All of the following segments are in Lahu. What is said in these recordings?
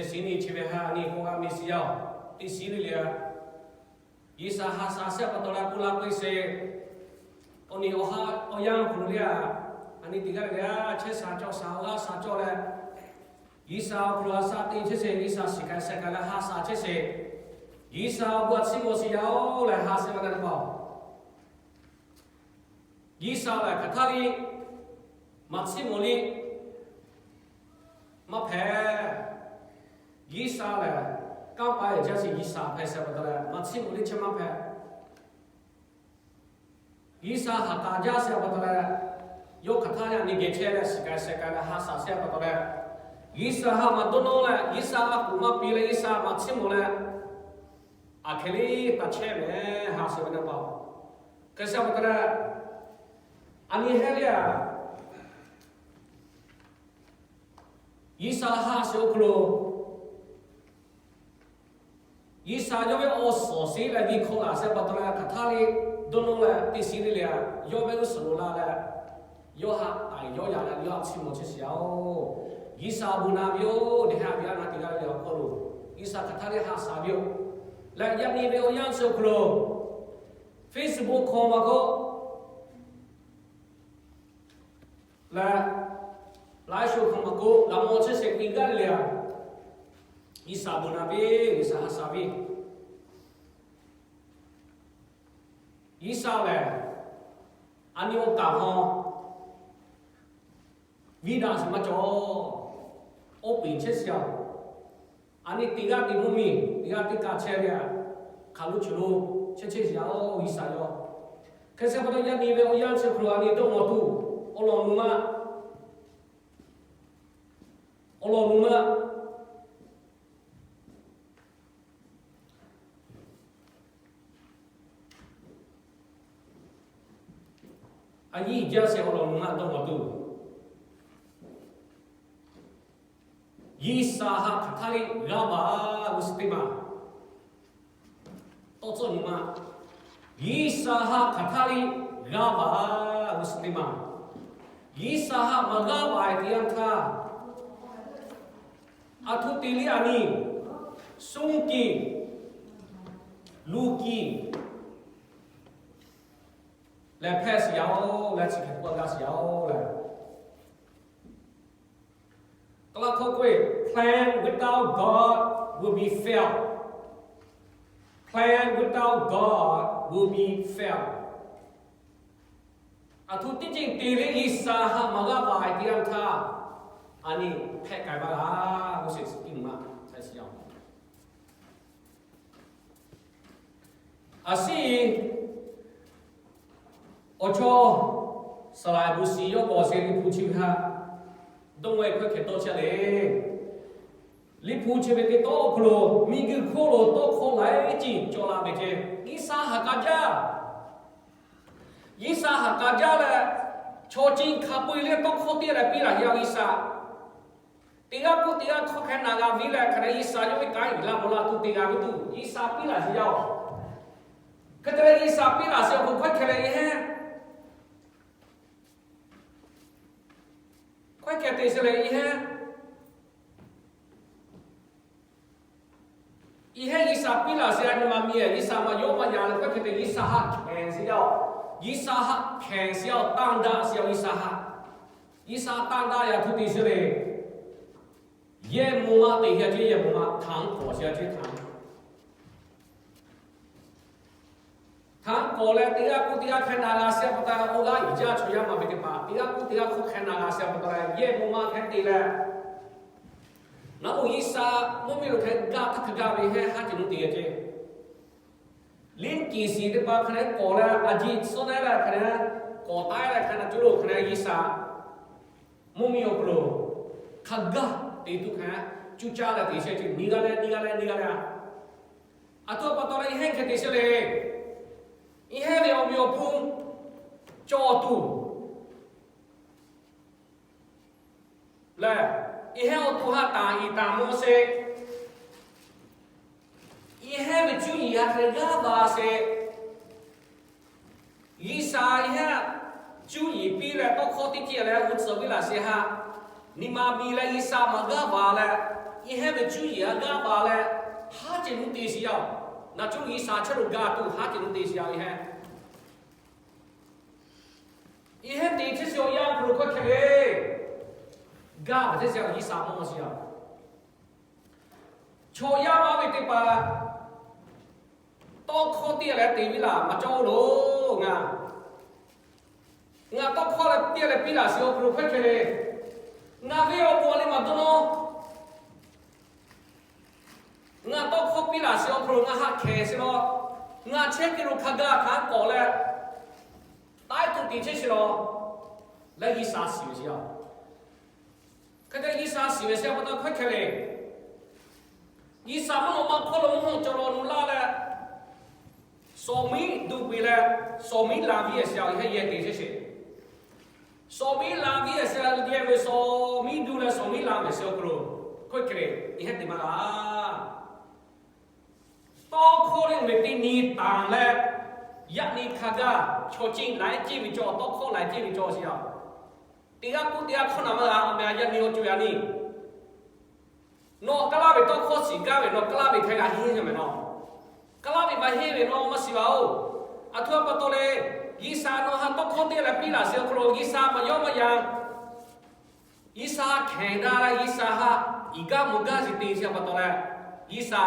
Teˇ shiˍ nyi chi ve ha nyi k'o g'a meh shiˍ yaˇ-oˬ, teˇ shiˍ le le a, G'uiˬsha ha shaˍ shehˆ pa taw leh k'oˆ laˇ k'oˆ ve sheˍ. Awˬ nyi awˬ ha awˬ yanˇ hk'aw lo le a, a nyi teˇ g'aˇ le le a chehˇ shaˍ cawˬ shaˍ awˬ g'aˇ shaˍ cawˬ leh, G'uiˬsha awˬ hk'aw lo ha shaˍ te chehˇ sheˍ, G'uiˬsha shiˍ k'ai sheh k'ai leh ha shaˍ chehˇ sheˍ, G'uiˬsha awˬ bon a chiˇ mvuh shiˍ yaˇ-oˬ leh ha shehˆ pa taw leh pa-oˬ. G'uiˬsha lehˬ hk'aˬ htaˇ le maꞈ chiˇ mvuh le maˇ hpehꞈ. G'uiˬsha lehˬ kanˇ paˍ jaˇ sheˍ, G'uiˬsha hpehꞈ shehˍ pa taw leh maꞈ chiˇ mvuh le chi maˇ hpehꞈ. G'uiˬsha haꞈ k'aˍ jaˇ shehˍ pa taw leh, yawˇ hk'aˬ htaˇ yaˇ nyi geh chehˇ leh shiˍ k'ai sheh k'ai leh ha shaˍ shehˍ pa taw leh, G'uiˬsha ha maˇ dawˇ nawˇ leh, G'uiˬsha a kuˬ maˇ piˇ leh, G'uiˬsha maꞈ chiˇ mvuh leh, aˬ hk'e le taˇ chehˇ meh ha shehˍ ve na pa-oˬ. Hk'e shehˍ pa taw leh, a nyi heˆ le a, G'uiˬsha ha shiˍ awˬ hk'aw lo, G'uiˬsha yawˇ ve awˬ suhˍ shiˍ leh viˇ hkawˇ laˬ shehˍ pa taw leh hk'aˬ htaˇ le dawˇ nawˇ leh teˇ shiˍ le le a, yawˇ ve g'uˇ suhˍ lo la leh, yawˇ ha taˍ yawˇ yaꞈ leh yawˇ a chiˇ mvuh chehˇ shiˍ yaˇ-oˬ. G'uiˬsha a bon na ve-oˬ, deꞈ ha ve a na teˇ g'aˇ ve awˬ hk'aw lo, G'uiˬsha hk'aˬ htaˇ le ha shaˍ ve-oˬ. Leh yaꞈ nyi ve awˬ yanˇ chi awˬ hk'aw lo, Facebook hk'aw maˇ k'oˆ leh, live show hk'aw maˇ k'oˆ, laꞈ mawˬ chehˇ sheˍ teˇ g'aˇ le le a, G'uiˬsha bon na ve, G'uiˬsha ha shaˍ ve, G'uiˬsha lehˬ a nyi awˬ kaˍ hawˬ viˇ daꞈ shiˍ maˇ cawˬ. Oˇ peˍ chehˇ shiˍ yaˇ-oˬ, a nyi teˇ g'aˇ teˇ mvuhˇ miˬ teˇ g'aˇ teˇ kaꞈ chehˇ ve a, hk'aˬ lo chi lo chehˇ chehˇ shiˍ yaˇ-oˬ, G'uiˬsha yawˇ. Hk'e shehˍ pa taw yaꞈ nyi ve awˬ yanˇ chi hk'aw lo a nyi dawˇ nawˇ tuˬ, awˬ lawn nu maˇ, awˬ lawn nu maˇ a yiˇ jaˇ sheˍ awˬ lawn nu maˇ dawˇ nawˇ tuˬ, G'uiˬsha ha hk'aˬ htaˇ le g'aˇ va g'uˇ suhˍ teˇ maˬ tawˇ tcuhˆ nu ma. G'uiˬsha ha hk'aˬ htaˇ le g'aˇ va g'uˇ suhˍ teˇ maˬ. G'uiˬsha ha maˇ g'aˇ va-e teˇ yanˇ htaˇ, aˬ htoꞈ te le a nyi, suh kiˬ, luˬ kiˬ lehˬ hpehˇ shiˍ yaˇ-oˬ leh, chi hk'e k'oˆ gaˇ shiˍ yaˇ-oˬ leh, Kaˍlaˍ hkawˇ k'oˆ ve, Plan without God will be fail. Plan without God will be fail. Aˬ htoꞈ teˇ ceuˬ te le G'uiˬsha ha maˇ g'aˇ va-e teˇ yanˇ htaˇ, a nyi hpehꞈ k'ai maˇ g'a, k'oˆ sheˍ tiˉ maˇ hpehꞈ shiˍ yaˇ-oˬ. A shinˉ awˬ chawˇ saˍlaˍ bon shiˍ yawˇ k'awꞈ sheˍ Liꞈ hpu chi ve htaꞈ dawˇ ve hkawˇ hkeh tawˇ chehˇ le. Liꞈ hpu chi ve teˇ tawˇ awˬ hk'aw lo miˬguiˬ hk'oˆ lo tawˇ hkawˇ laiˉ ceuˬ cawˬ la ve ceh, G'uiˬsha haꞈ k'a jaˇ. G'uiˬsha haꞈ k'a jaˇ leh, chaw chi hk'a peu-eˬ le tawˇ hkawˇ teˇ leh piˇ laˬ yaˇ G'uiˬsha. Teˇ g'aˇ k'oˆ teˇ g'aˇ hkawˇ hk'e naˬ g'a viˇ leh hk'e leh G'uiˬsha yawˇ ve kanˉ iˍ la mvuh la tuˬ te g'a ve tuˬ G'uiˬsha piˇ laˬ sheˍ yaˇ-oˬ. Hk'e te leh G'uiˬsha piˇ laˬ sheˍ awˬ hk'aw lo hkawˇ hkeh leh e heˉ, hkawˇ hkeh te sheˍ leh e heˉ, e heˉ G'uiˬsha piˇ laˬ sheˍ a nyi ma miˬ-e G'uiˬsha maˇ yawˇ maˇ yaꞈ leh hkawˇ hkeh te G'uiˬsha haꞈ hkehˍ sheˍ yaˇ-oˬ. G'uiˬsha haꞈ hkehˍ sheˍ yaˇ-oˬ, tanˇ daꞈ sheˍ yaˇ-oˬ G'uiˬsha haꞈ. G'uiˬsha tanˇ daꞈ yaꞈ htoꞈ te sheˍ le. Yehˬ mvuhˇ maˇ te sheˍ a ce, yehˬ mvuhˇ maˇ htaꞈ k'awꞈ sheˍ a ce htaꞈ htaꞈ k'awꞈ leh teˇ g'aˇ k'oˆ teˇ g'aˇ hk'e naˬ g'a sheˍ pa taw, awˬ g'aˇ iˍ jaˇ chaw yaˇ maˇ ve teˇ hpaˍ teˇ g'aˇ k'oˆ teˇ g'aˇ hkawˇ hk'e naˬ g'a sheˍ pa taw leh yehˬ mvuhˇ maˇ hk'e te leh, naˉ lo G'uiˬsha mvuhˇ miˬ lo hk'e gaˇ htaˇ hk'e gaˇ ve heˉ haˉ ce lo te g'a ce. Liˇ kiˍ shiˍ teˇ hpaˍ hk'e leh k'awꞈ leh a jiˇ suhˉ naˉ leh hk'e leh k'awꞈ taˉ leh hk'e na cuˇ lo hk'e leh G'uiˬsha mvuhˇ miˬ awˬ hk'aw lo hk'a gaˇ te tuˬ hk'e cuˇ caˇ leh te sheˍ ce, nyi g'a leh nyi g'a leh nyi g'a leh, aˬ htoꞈ pa taw leh e heˉ hk'e te sheˍ le. E heˉ ve awˬ meꞈ awˬ hponˇ cawˬ tuˬ lehˬ, e heˉ awˬ to ha taˍ iˍ taˍ mvuh sheˍ. E heˉ ve cuˇ yiˍ ha hk'e g'aˇ va sheˍ. G'uiˬsha e heˉ cuˇ yiˍ piˇ leh tawˇ hkawˇ teˇ ceuˬ leh g'uˇ tcuhˍ viˇ laˬ sheˍ ha, nyi ma miˬ leh G'uiˬsha maˇ g'aˇ va leh, Eˬ heˆ ve cuˇ yiˍ a gaˇ pa leh, haˉ ceˬ nuˇ te shiˍ yaˇ-oˬ. Naˬ cuˇ G'uiˬ sha chehˇ lo gaˇ tuˬ haˉ ceˬ nuˇ te shiˍ yaˇ-oˬ. Eˬ heˆ, eˬ heˆ te chehˇ shiˍ awˬ yanˇ hk'aw lo hkawˇ hkehˇ le. Gaˇ ve chehˇ shiˍ yaˇ G'uiˬ sha mawˇ shiˍ yaˇ. Chaw yaˇ maˇ ve teˇ hpaˍ tawˇ hkawˇ teˇ g'aˇ leh te viˉ laˬ maˇ cawˇ loˬ. Ngaˬ, ngaˬ tawˇ hkawˇ leh teˇ g'aˇ leh piˇ laˬ shiˍ awˬ hk'aw lo hkawˇ hkehˇ le. Ngaˬ ve awˬ bon a le maˇ dawˇ nawˇ. Ngaˬ tawˇ hkawˇ piˇ laˬ shiˍ awˬ hk'aw lo ngaˬ haꞈ hkehˍ shiˍ law. Ngaˬ chehˇ kuiˬ lo hk'a gaˇ hk'a k'awꞈ leh, taiˉ tuꞈ te chehˇ shiˍ law. Leh G'uiˬ sha shiˍ ve shiˍ yaˇ. Hk'e te G'uiˬ sha shiˍ ve shiˍ yaˇ pa taw hkawˇ hkehˇ le. G'uiˬ sha mvuhˇ naw ma hk'oˆ lo mvuhˇ haw cawˬ law nu laˇ leh, sawˍ miˉ duˬ piˇ leh, sawˍ miˉ la viˉ a shiˍ yaˇ heˆ yehˬ te chehˇ shiˍ. Sawˍ miˉ la viˉ a shiˍ yaˇ yehˬ ve sawˍ miˉ duˬ leh sawˍ miˉ la ve shiˍ awˬ hk'aw lo hkawˇ hkehˇ le. Eˬ heˆ te maˇ g'a. Tawˇ hkawˇ le ve teˇ nyi tanˍ leh, yaꞈ nyi hk'a gaˇ chaw ceˇ laiˉ ceˇ ve cawˬ, tawˇ hkawˇ laiˉ ceˇ ve cawˬ shiˍ yaˇ. Teˇ g'aˇ k'oˆ teˇ g'aˇ hkawˇ naˍ maˇ g'a, a meh a yaˇ nyi awˬ co yaˇ nyi. Nawˬ kaˇ laˇ ve tawˇ hkawˇ shiˍ gaˇ ve, nawˬ kaˇ laˇ ve hk'a g'a henˇ ve nawˬ. Kaˇ laˇ ve maˇ henˇ ve nawˬ maˇ shiˍ laˇ-oˬ. Aˬ htoꞈ ma pa taw le, G'uiˬ sha nawˬ haꞈ tawˇ hkawˇ teˇ g'aˇ leh piˇ laˬ shiˍ awˬ hk'aw lo G'uiˬ sha maˇ yawˇ maˇ yan. G'uiˬ sha hkehˍ daꞈ leh G'uiˬ sha haꞈ iˍ gaˇ mvuh gaˇ shiˍ te shiˍ pa taw leh, G'uiˬ sha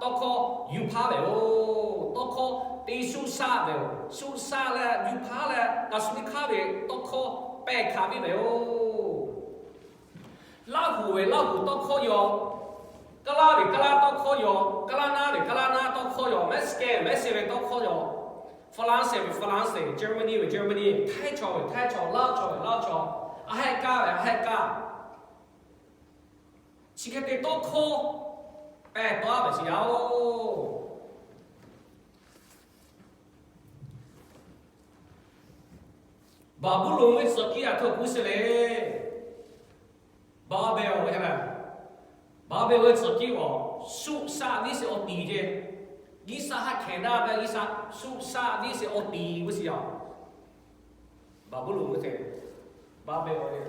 tawˇ hkawˇ yuˬ hpaˇ ve yoˬ. Tawˇ hkawˇ te shuˆ shaˆ ve yoˬ. Shuˆ shaˆ leh yuˬ hpaˇ leh ngaˬ shu teˇ hk'aˇ ve tawˇ hkawˇ pehˬ hkanˍ piˇ ve yoˬ. Laˇ huˍ ve Laˇ huˍ tawˇ hkawˇ yaw, kaˇ laˇ ve kaˇ laˇ tawˇ hkawˇ yaw, kaˇ laˇ naˉ ve kaˇ laˇ naˉ tawˇ hkawˇ yaw, Mexican ve Mexican ve tawˇ hkawˇ yaw, Falaˇ sehˍ ve Falaˇ sehˍ, Germany ve Germany, Htaiˇ chaw ve Htaiˇ chaw, Laˇ chaw ve Laˇ chaw, a heˆ kaˇ ve a heˆ kaˇ. Chi hk'e te tawˇ hkawˇ pehˬ tawˆ ve shiˍ yaˇ-oˬ. Baˍbuˍlonˍ ve tcuhˍ kiˇ a htoꞈ k'oˆ sheˍ le. Baˍbeˍ ve, Baˍbeˍ ve tcuhˍ kiˇ awˬ shuˆ shaˆ viˉ sheˍ awˬ tiˍ ceˇ. G'uiˬ sha haꞈ hkehˍ daꞈ ve G'uiˬ sha shuˆ shaˆ viˉ sheˍ awˬ tiˍ k'oˆ shiˍ yaˇ. Baˍbuˍlonˍ ve teˇ, Baˍbeˍ ve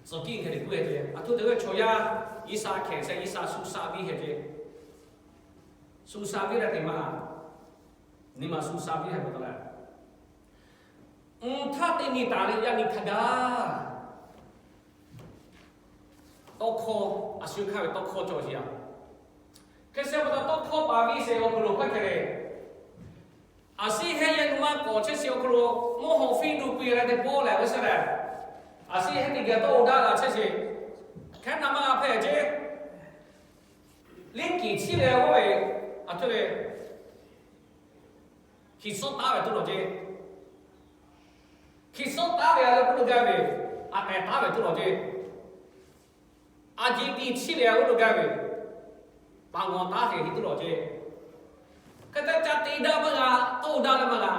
tcuhˍ kiˇ hk'e te k'oˆ ve ceˇ. Aˬ htoꞈ te ve chaw yaˇ G'uiˬ sha hkehˍ shehˍ G'uiˬ sha shuˆ shaˆ viˉ hk'e ceˇ. Shuˆ shaˆ viˉ leh te maˇ, nyi ma shuˆ shaˆ viˉ hk'e pa taw leh, mvuhˇ htaˇ teˇ nyi tanˍ leh yaꞈ nyi hk'a gaˇ tawˇ hkawˇ, a shu hk'aˇ ve tawˇ hkawˇ cawˬ shiˍ yaˇ. Hk'e shehˍ pa taw tawˇ hkawˇ paˍ viˉ sheˍ awˬ hk'aw lo hkawˇ hkehˇ le. A shu heˆ yehˬ nu maˇ k'awꞈ chehˇ shiˍ awˬ hk'aw lo, mvuhˇ haw fiˇ duˬ piˇ leh teˇ pawˆ lehˬ ve sheˍ lehˬ, a shu heˆ teˇ geh tawˇ oˇ daꞈ la chehˇ sheˍ. Hkehˉ naˍ maˇ g'a hpehꞈ ceˇ. Liˇ kiˍ chiˇ leh oˇ ve, aˬ htoꞈ ve, hkiˬ suhˉ taˉ ve tuˬ lawˬ ceˇ. Hkiˬ suhˉ taˉ ve a leh k'oˆ lo gaˇ ve, a tehˬ taˉ ve tuˬ lawˬ ceˇ. A jiˬ tiˍ chiˇ leh oˇ lo gaˇ ve, paˍ ngawˬ taˉ hk'e hiˉ tuˬ lawˬ ceˇ. Hk'e te ca te daꞈ maˇ g'a, tawˇ daꞈ leh maˇ g'a,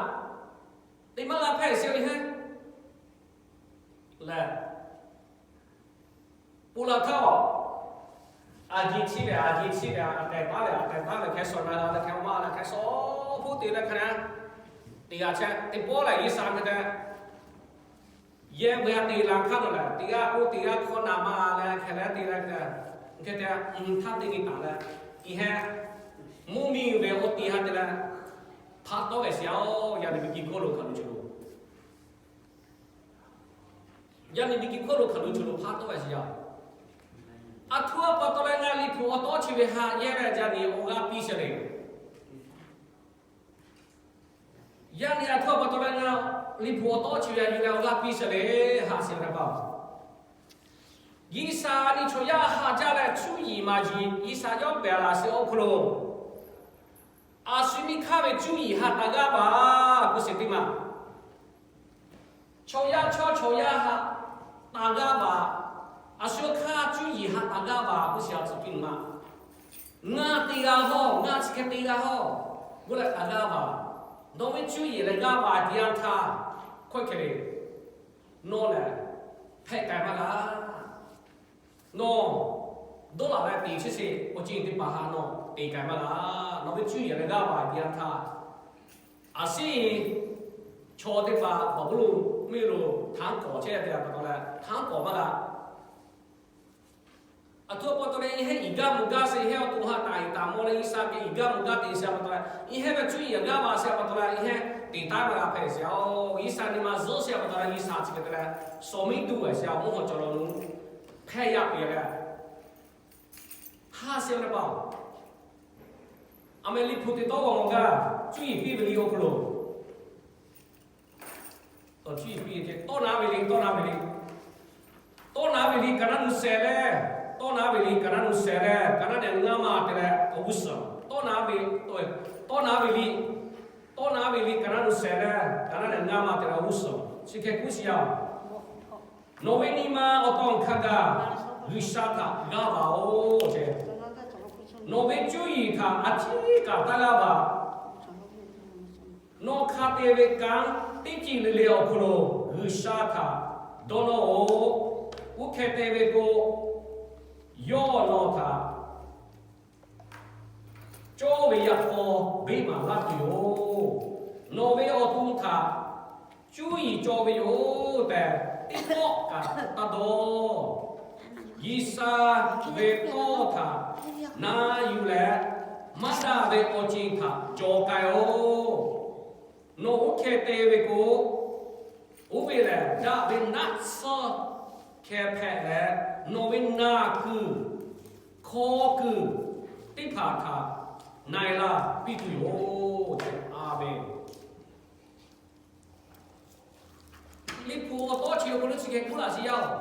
te maˇ g'a hpehꞈ sheˍ ve heˆ lehˬ, pon la htaˇ a, a jiˬ chiˇ leh a jiˬ chiˇ leh a tehˬ taˉ leh a tehˬ taˉ leh hk'e shawˍ na g'a leh hk'e maˇ leh hk'e shawˍ hpuˇ te leh hk'e leh, teˇ g'aˇ chehˇ teˇ pawˆ lehˬ G'uiˬ sha hk'e te yehˬ ve a te la hk'aˇ lo lehˬ, teˇ g'aˇ k'oˆ teˇ g'aˇ hkawˇ naˍ maˇ leh hk'e leh te leh hk'e, hk'e te mvuhˇ htaˇ teˇ nyi tanˍ leh, iˬ heˆ, mvuhˇ miˬ ve awˬ tiˍ ha te leh hpaˇ tawˆ ve shiˍ yaˇ-oˬ. Yaˇ nyi ve ki hkawˇ lo hk'aˬ lo cawˬ lo, yaˇ nyi ve ki hkawˇ lo hk'aˬ lo cawˬ lo hpaˇ tawˆ ve shiˍ yaˇ. Aˬ htoꞈ ma pa taw leh ngaˬ Liꞈ hpu awˬ tawˉ chi ve haꞈ yehˬ leh yaˇ nyi awˬ g'aˇ piˇ sheˍ le. Yaˇ nyi aˬ htoꞈ ma pa taw leh ngaˬ Liꞈ hpu awˬ tawˉ chi ve yaˇ nyi leh awˬ g'aˇ piˇ sheˍ le, haꞈ shiˍ ve pa. G'uiˬ sha nyi chaw yaˇ haꞈ jaˇ leh cuˇ yiˍ maˍ yiˍ G'uiˬ sha yawˇ pehˬ laˬ sheˍ awˬ hk'aw lo, a shu nyi hk'aˇ ve cuˇ yiˍ haꞈ taˍ g'aˇ paˍ k'oˆ sheˍ teˇ maˬ. Chaw yaˇ chaw, chaw yaˇ haꞈ taˍ g'aˇ paˍ, a shu hk'aˇ cuˇ yiˍ haꞈ taˍ g'aˇ paˍ k'oˆ sheˍ a tcuhˍ piˇ maˬ. Ngaˬ te g'a hawˇ, ngaˬ chi hk'e te g'a hawˇ, g'uˇ leh taˍ g'aˇ paˍ, nawˬ ve cuˇ yiˍ leh g'aˇ paˍ te yanˇ htaˇ hkawˇ hkehˇ ve, nawˬ lehˬ hpehꞈ k'ai maˇ g'a. Nawˬ dawˇ laˬ leh te chehˇ sheˍ awˬ ceuˬ teˇ hpaˍ htaꞈ nawˬ te k'ai maˇ g'a. Nawˬ ve cuˇ yiˍ leh g'aˇ paˍ te yanˇ htaˇ, a shu chaw teˇ hpaˍ Baˍbuˍlonˍ mvuhˇ miˬ lo htaꞈ k'awꞈ chehˇ te pa taw leh htaꞈ k'awꞈ maˇ g'a. Aˬ htoꞈ pa taw leh, yehˇ iˍ gaˇ mvuh gaˇ sheˍ, yehˇ awˬ to ha taˍ iˍ taˍ mawˇ leh, G'uiˬsha geh iˍ gaˇ mvuh gaˇ te sheˍ pa taw leh, yehˇ ve cuˇ yiˍ gaˬ gaˇ baˬ sheˍ pa taw leh, yehˇ teꞈ taˉ maˇ g'a hpehꞈ sheˍ-oˬ. G'uiˬsha nyi ma zuhˆ sheˍ pa taw leh, G'uiˬsha chi hk'e te leh, shawˍ miˉ duˇ g'a sheˍ-oˬ, mvuhˇ haw cawˬ law nu hpehˇ yaˇ peuˬ leh, ha sheˍ-oˬ leh pa-oˬ. Aˬ meh liꞈ hpu teˇ tawˉ g'aw g'aw gaˇ, cuˇ yiˍ piˇ ve liꞈ awˬ hk'aw lo, cuˇ yiˍ piˇ ve, tawˇ na ve liꞈ, tawˇ na ve liꞈ, tawˇ na ve liꞈ ka naˉ nu shehˍ leh, tawˇ na ve liꞈ ka naˉ nu shehˍ leh, ka naˉ nehˬ ngaˇ ma te leh awˬ g'uˇ suhˍ, tawˇ na ve, tawˇ na ve liꞈ, tawˇ na ve liꞈ ka naˉ nu shehˍ leh, ka naˉ nehˬ ngaˇ ma te leh awˬ g'uˇ suhˍ chi hk'e k'oˆ sheˍ yaˇ-oˬ. Nawˬ ve nyi ma awˬ taw hk'a gaˬ G'uiˬsha htaꞈ g'aˇ baˬ-oˬ ce. Nawˬ ve cuˇ yiˍ htaꞈ a ciˉ kaꞈ taˇ g'aˇ baˬ. Nawˬ hk'a te ve kanˉ teˇ ceuˬ le le awˬ hk'aw lo G'uiˬsha htaꞈ dawˇ nawˇ-oˬ. Oˇ hk'e te ve k'o, yawˇ nawˬ htaꞈ cawˇ ve yaꞈ k'aw beˇ maˍ laˇ tuˬ yoˬ. Nawˬ ve awˬ to htaꞈ cuˇ yiˍ cawˬ ve yoˬ tehꞈ, teˇ pawˆ kaꞈ taˇ dawˇ. G'uiˬsha ve tawˇ htaꞈ na yuˬ leh, maˇ daꞈ ve awˬ ceuˬ htaꞈ cawˬ k'ai-oˬ. Nawˬ oˇ hk'e te ve k'o, oˇ ve lehˬ daꞈ ve naˆ tsuhˇ hkeh hpehꞈ leh, nawˬ ve naˬ kuiˬ hk'aw kuiˬ teˇ hpaˍ htaꞈ na e laˇ piˇ tuˬ yoˬ. A menˍ. Liꞈ hpu awˬ tawˇ chi awˬ hk'aw lo chi hk'e k'oˆ laˇ sheˍ yaˇ-oˬ.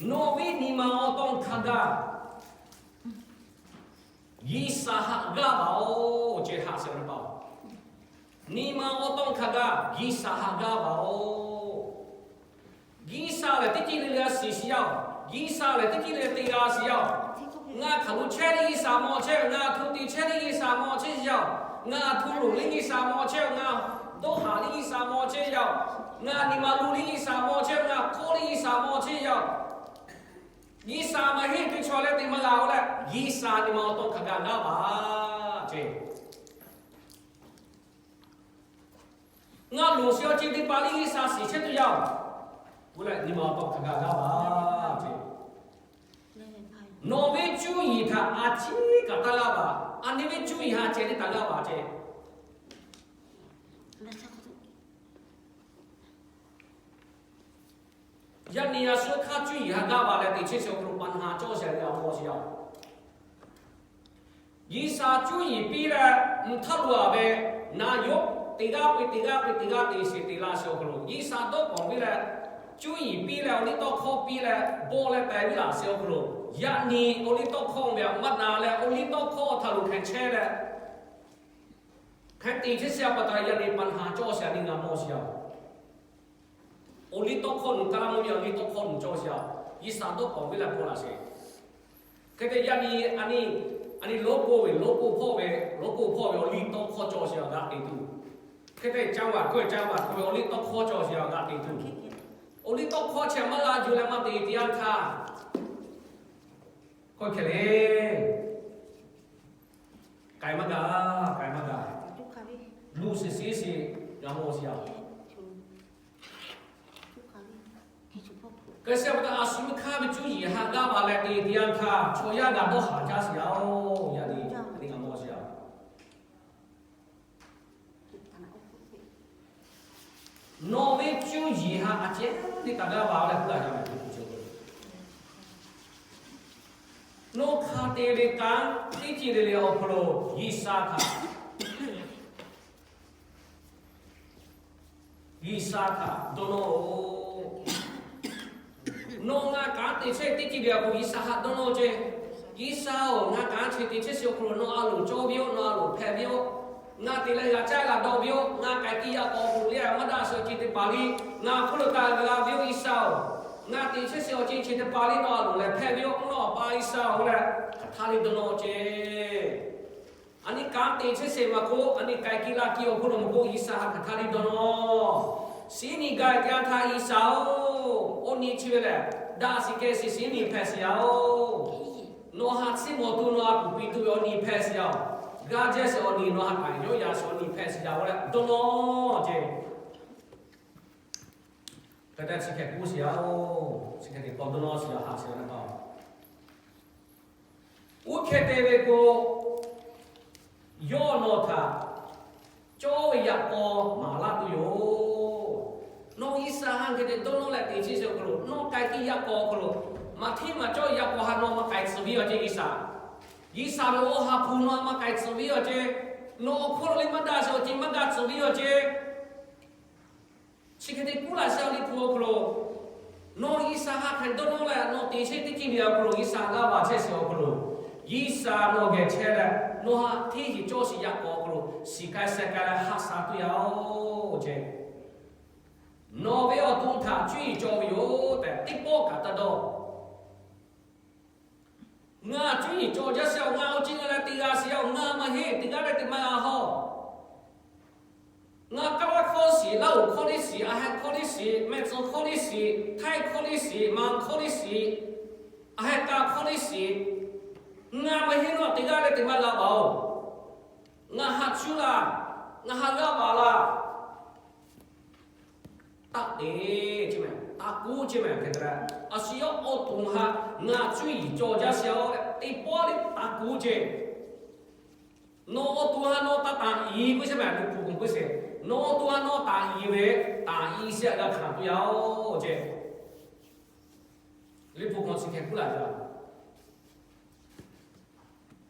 Nawˬ ve nyi ma awˬ taw hk'a gaˬ G'uiˬsha haꞈ g'aˇ baˬ-oˬ ce, haꞈ sheˍ ve pa-oˬ. Nyi ma awˬ taw hk'a gaˬ G'uiˬsha haꞈ g'aˇ baˬ-oˬ. G'uiˬsha lehˬ teˇ ceuˬ le le g'a shiˍ sheˍ yaˇ-oˬ. G'uiˬsha lehˬ teˇ ceuˬ le le te g'a sheˍ yaˇ-oˬ. Ngaˬ hkaoˍ lo chehˇ le G'uiˬsha mawˬ chehˇ ve, ngaˬ htu te chehˇ le G'uiˬsha mawˬ chehˇ sheˍ yaˇ-oˬ. Ngaˬ htu loˍ le G'uiˬsha mawˬ chehˇ ve, ngaˬ dawˇ haˍ le G'uiˬsha mawˬ chehˇ yaˇ-oˬ. Ngaˬ nyi ma lu le G'uiˬsha mawˬ chehˇ ve, ngaˬ hk'awˇ le G'uiˬsha mawˬ chehˇ yaˇ-oˬ. G'uiˬsha maˇ heˆ te chaw leh te maˇ g'a oˬ leh, G'uiˬsha nyi ma awˬ taw hk'a gaˬ g'aˇ baˬ ce. Ngaˬ loˍ sheˍ awˬ ceuˬ teˇ hpaˍ le G'uiˬsha shiˍ chehˇ tuˬ yaˇ-oˬ. K'oˆ leh nyi ma awˬ taw hk'a gaˬ g'aˇ baˬ ce. Nawˬ ve cuˇ yiˍ htaꞈ a ciˉ kaꞈ taˇ g'aˇ baˬ. A nyi ve cuˇ yiˍ htaꞈ ceh teˇ htaꞈ g'aˇ baˬ ce. Yaꞈ nyi a shu hk'aˇ cuˇ yiˍ htaꞈ g'aˇ baˬ leh teꞈ chehˇ sheˍ awˬ hk'aw lo ปัญหา cawˇ sheˍ ve a mawˬ sheˍ yaˇ-oˬ. G'uiˬsha cuˇ yiˍ piˇ leh, mvuhˇ htaˇ lo a ve, naˍ yawˇ teˇ g'aˇ pui teˇ g'aˇ pui teˇ g'aˇ te sheˍ te la sheˍ awˬ hk'aw lo, G'uiˬsha dawˇ k'awꞈ ve leh, cuˇ yiˍ piˇ leh awˬ liˇ tawˇ hkawˇ piˇ leh bawˆ leh teh viˉ laꞈ sheˍ awˬ hk'aw lo, yaꞈ nyi awˬ liˇ tawˇ hkawˇ ve a maˇ na leh awˬ liˇ tawˇ hkawˇ htaꞈ lo hk'e chehˇ leh, hk'e te chehˇ sheˍ pa taw yaꞈ nyi ปัญหา cawˇ sheˍ a nyi ngaˬ mawˬ sheˍ yaˇ-oˬ. Awˬ liˇ tawˇ hkawˇ nu kaˇ laˇ mawˇ ve awˬ liˇ tawˇ hkawˇ nu cawˇ sheˍ yaˇ-oˬ. G'uiˬsha dawˇ k'awꞈ ve leh bawˆ laꞈ sheˍ. Hk'e te yaꞈ nyi a nyi, a nyi โลโก้ ve โลโก้ hpawˇ ve โลโก้ hpawˇ ve awˬ liˇ tawˇ hkawˇ cawˇ sheˍ a g'aꞈ te tuˬ. Hk'e te จังหวัด k'oˆ ve จังหวัด hk'oˆ ve awˬ liˇ tawˇ hkawˇ cawˇ sheˍ a g'aꞈ te tuˬ. Awˬ liˇ tawˇ hkawˇ chi maˇ la yuˬ leh maˇ te teˇ yanˇ htaˇ, k'oˆ hk'e le, k'ai maˇ g'a, k'ai maˇ g'a, luˬ sheˍ sheˍ sheˍ g'a mawˬ sheˍ yaˇ-oˬ. Hk'e te pa taw a shu hk'aˇ ve cuˇ yiˍ haꞈ g'aˇ baˬ leh te teˇ yanˇ htaˇ chaw yaˇ g'a dawˇ haˍ jaˇ sheˍ yaˇ-oˬ. Yaꞈ nyi a nyi g'a mawˬ sheˍ yaˇ-oˬ. Nawˬ ve cuˇ yiˍ htaꞈ a ceh teˇ htaꞈ g'aˇ baˬ leh k'oˆ laˇ yaˇ ve, nawˬ hk'a te ve kanˉ teˇ ceuˬ le le awˬ hk'aw lo G'uiˬsha htaꞈ, G'uiˬsha htaꞈ dawˇ nawˇ-oˬ. Nawˬ ngaˬ kanˉ te chehˇ teˇ ceuˬ le le awˬ hk'aw lo G'uiˬsha htaꞈ dawˇ nawˇ ce. G'uiˬsha-oˬ, ngaˬ kanˉ chi te chehˇ sheˍ awˬ hk'aw lo nawˬ a loˍ cawˇ ve yoˬ, nawˬ a loˍ hpehꞈ ve yoˬ. Ngaˬ te leh g'a caˇ g'a dawˇ ve yoˬ. Ngaˬ k'ai tiˇ yaꞈ k'aw k'oˍ le maˇ daꞈ sheˍ awˬ ceuˬ teˇ hpaˍ le ngaˬ hk'oˆ lo taˍ g'a ve yoˬ G'uiˬsha-oˬ. Ngaˬ te chehˇ sheˍ awˬ ceuˬ chi teˇ hpaˍ le nawˬ a loˍ leh hpehꞈ ve yoˬ. Nawˬ a pa G'uiˬsha-oˬ leh hk'aˬ htaˇ le dawˇ nawˇ ce. A nyi kanˉ te chehˇ sheˍ maˇ k'oˆ, a nyi k'ai kiˇ laˇ kiˇ awˬ hk'oˆ lo maˇ k'oˆ, G'uiˬsha htaꞈ hk'aˬ htaˇ le dawˇ nawˇ. Shiˉ nyi gaˬ teˇ yanˇ htaˇ G'uiˬsha-oˬ, awˬ nyi chi ve lehˬ daꞈ shiˍ keh shiˍ shiˉ nyi hpehꞈ sheˍ yaˇ-oˬ. Nawˬ htaꞈ chiˇ mawˬ tuˬ nawˬ htaꞈ kuˬ piˇ tuˬ ve awˬ nyi hpehꞈ sheˍ yaˇ-oˬ. Gaˇ jehˇ sheˍ awˬ nyi nawˬ htaꞈ taˍ yawˇ yaꞈ sheˍ awˬ nyi hpehꞈ sheˍ yaˇ-oˬ leh dawˇ nawˇ ce. Hk'e te chi hk'e k'oˆ sheˍ-oˬ, chi hk'e te k'awꞈ dawˇ nawˇ sheˍ-a, haꞈ sheˍ-a ve pa. Oˇ hk'e te ve k'o, yawˇ nawˬ htaꞈ cawˇ ve yaꞈ k'aw maˍ laˇ tuˬ yoˬ. Nawˬ G'uiˬsha htaꞈ hk'e te dawˇ nawˇ leh te chehˇ sheˍ awˬ hk'aw lo, nawˬ k'ai hkiˇ yaꞈ k'aw awˬ hk'aw lo, maˇ hteˇ maˇ cawˇ yaꞈ k'aw htaꞈ nawˬ maˇ k'ai tcuh piˇ awˬ ceh G'uiˬsha. G'uiˬsha ve awˬ ha hpu nawˬ htaꞈ maˇ k'ai tcuh piˇ awˬ ceh, nawˬ awˬ hk'aw lo le maˇ daꞈ sheˍ awˬ ceh maˇ daꞈ tcuh piˇ awˬ ceh. Chi hk'e te k'oˆ laˇ sheˍ a liꞈ hpu awˬ hk'aw lo, nawˬ G'uiˬsha htaꞈ hk'e dawˇ nawˇ leh nawˬ te chehˇ teˇ ceuˬ ve awˬ hk'aw lo G'uiˬsha g'a vaˬ chehˇ sheˍ awˬ hk'aw lo, G'uiˬsha nawˬ geh chehˇ leh nawˬ htaꞈ hteˇ shiˍ cawˇ shiˍ yaꞈ k'aw awˬ hk'aw lo shiˍ k'ai sheh k'ai leh haꞈ shaˍ tuˬ yaˇ-oˬ ceh. Nawˬ ve awˬ to htaꞈ cuˇ yiˍ cawˬ ve yoˬ tehꞈ teˇ pawˆ kaꞈ taˇ dawˇ. Ngaˬ cuˇ yiˍ cawˬ jaˇ sheˍ-oˬ, ngaˬ awˬ ceh ngaˬ leh teˇ g'aˇ shiˍ-oˬ, ngaˬ maˇ heˆ teˇ g'aˇ leh teˇ maˇ g'a haw. Ngaˬ kaˇ laˇ hkawˇ shiˍ, laˇ oˍ hkawˇ liˇ shiˍ, a heh hkawˇ liˇ shiˍ, mehˆ tcuh hkawˇ liˇ shiˍ, htaiˇ hkawˇ liˇ shiˍ, maˍ hkawˇ liˇ shiˍ, a heh kaꞈ hkawˇ liˇ shiˍ, ngaˬ maˇ heˆ nawˬ teˇ g'aˇ leh teˇ maˇ g'a baˬ-oˬ. Ngaˬ haꞈ cuˇ laˇ, ngaˬ haꞈ g'a baˬ laˇ. Taˆ te, taˆ kuˉ ceˇ mehˍ hk'e te leh, a shu yawˇ awˬ to htaꞈ ngaˬ cuˇ yiˍ cawˬ jaˇ sheˍ-oˬ, teˇ pawˆ leh taˆ kuˉ ceˇ. Nawˬ awˬ to htaꞈ nawˬ taˍ taˍ i k'oˆ sheˍ mehˍ, liꞈ hpu k'oˆ sheˍ. Nawˬ awˬ to htaꞈ nawˬ taˍ i ve, taˍ i sheˍ g'a hkanˍ tuˬ yaˇ-oˬ ceh. Liꞈ hpu k'awꞈ chi hk'e k'oˆ laˇ jaˇ.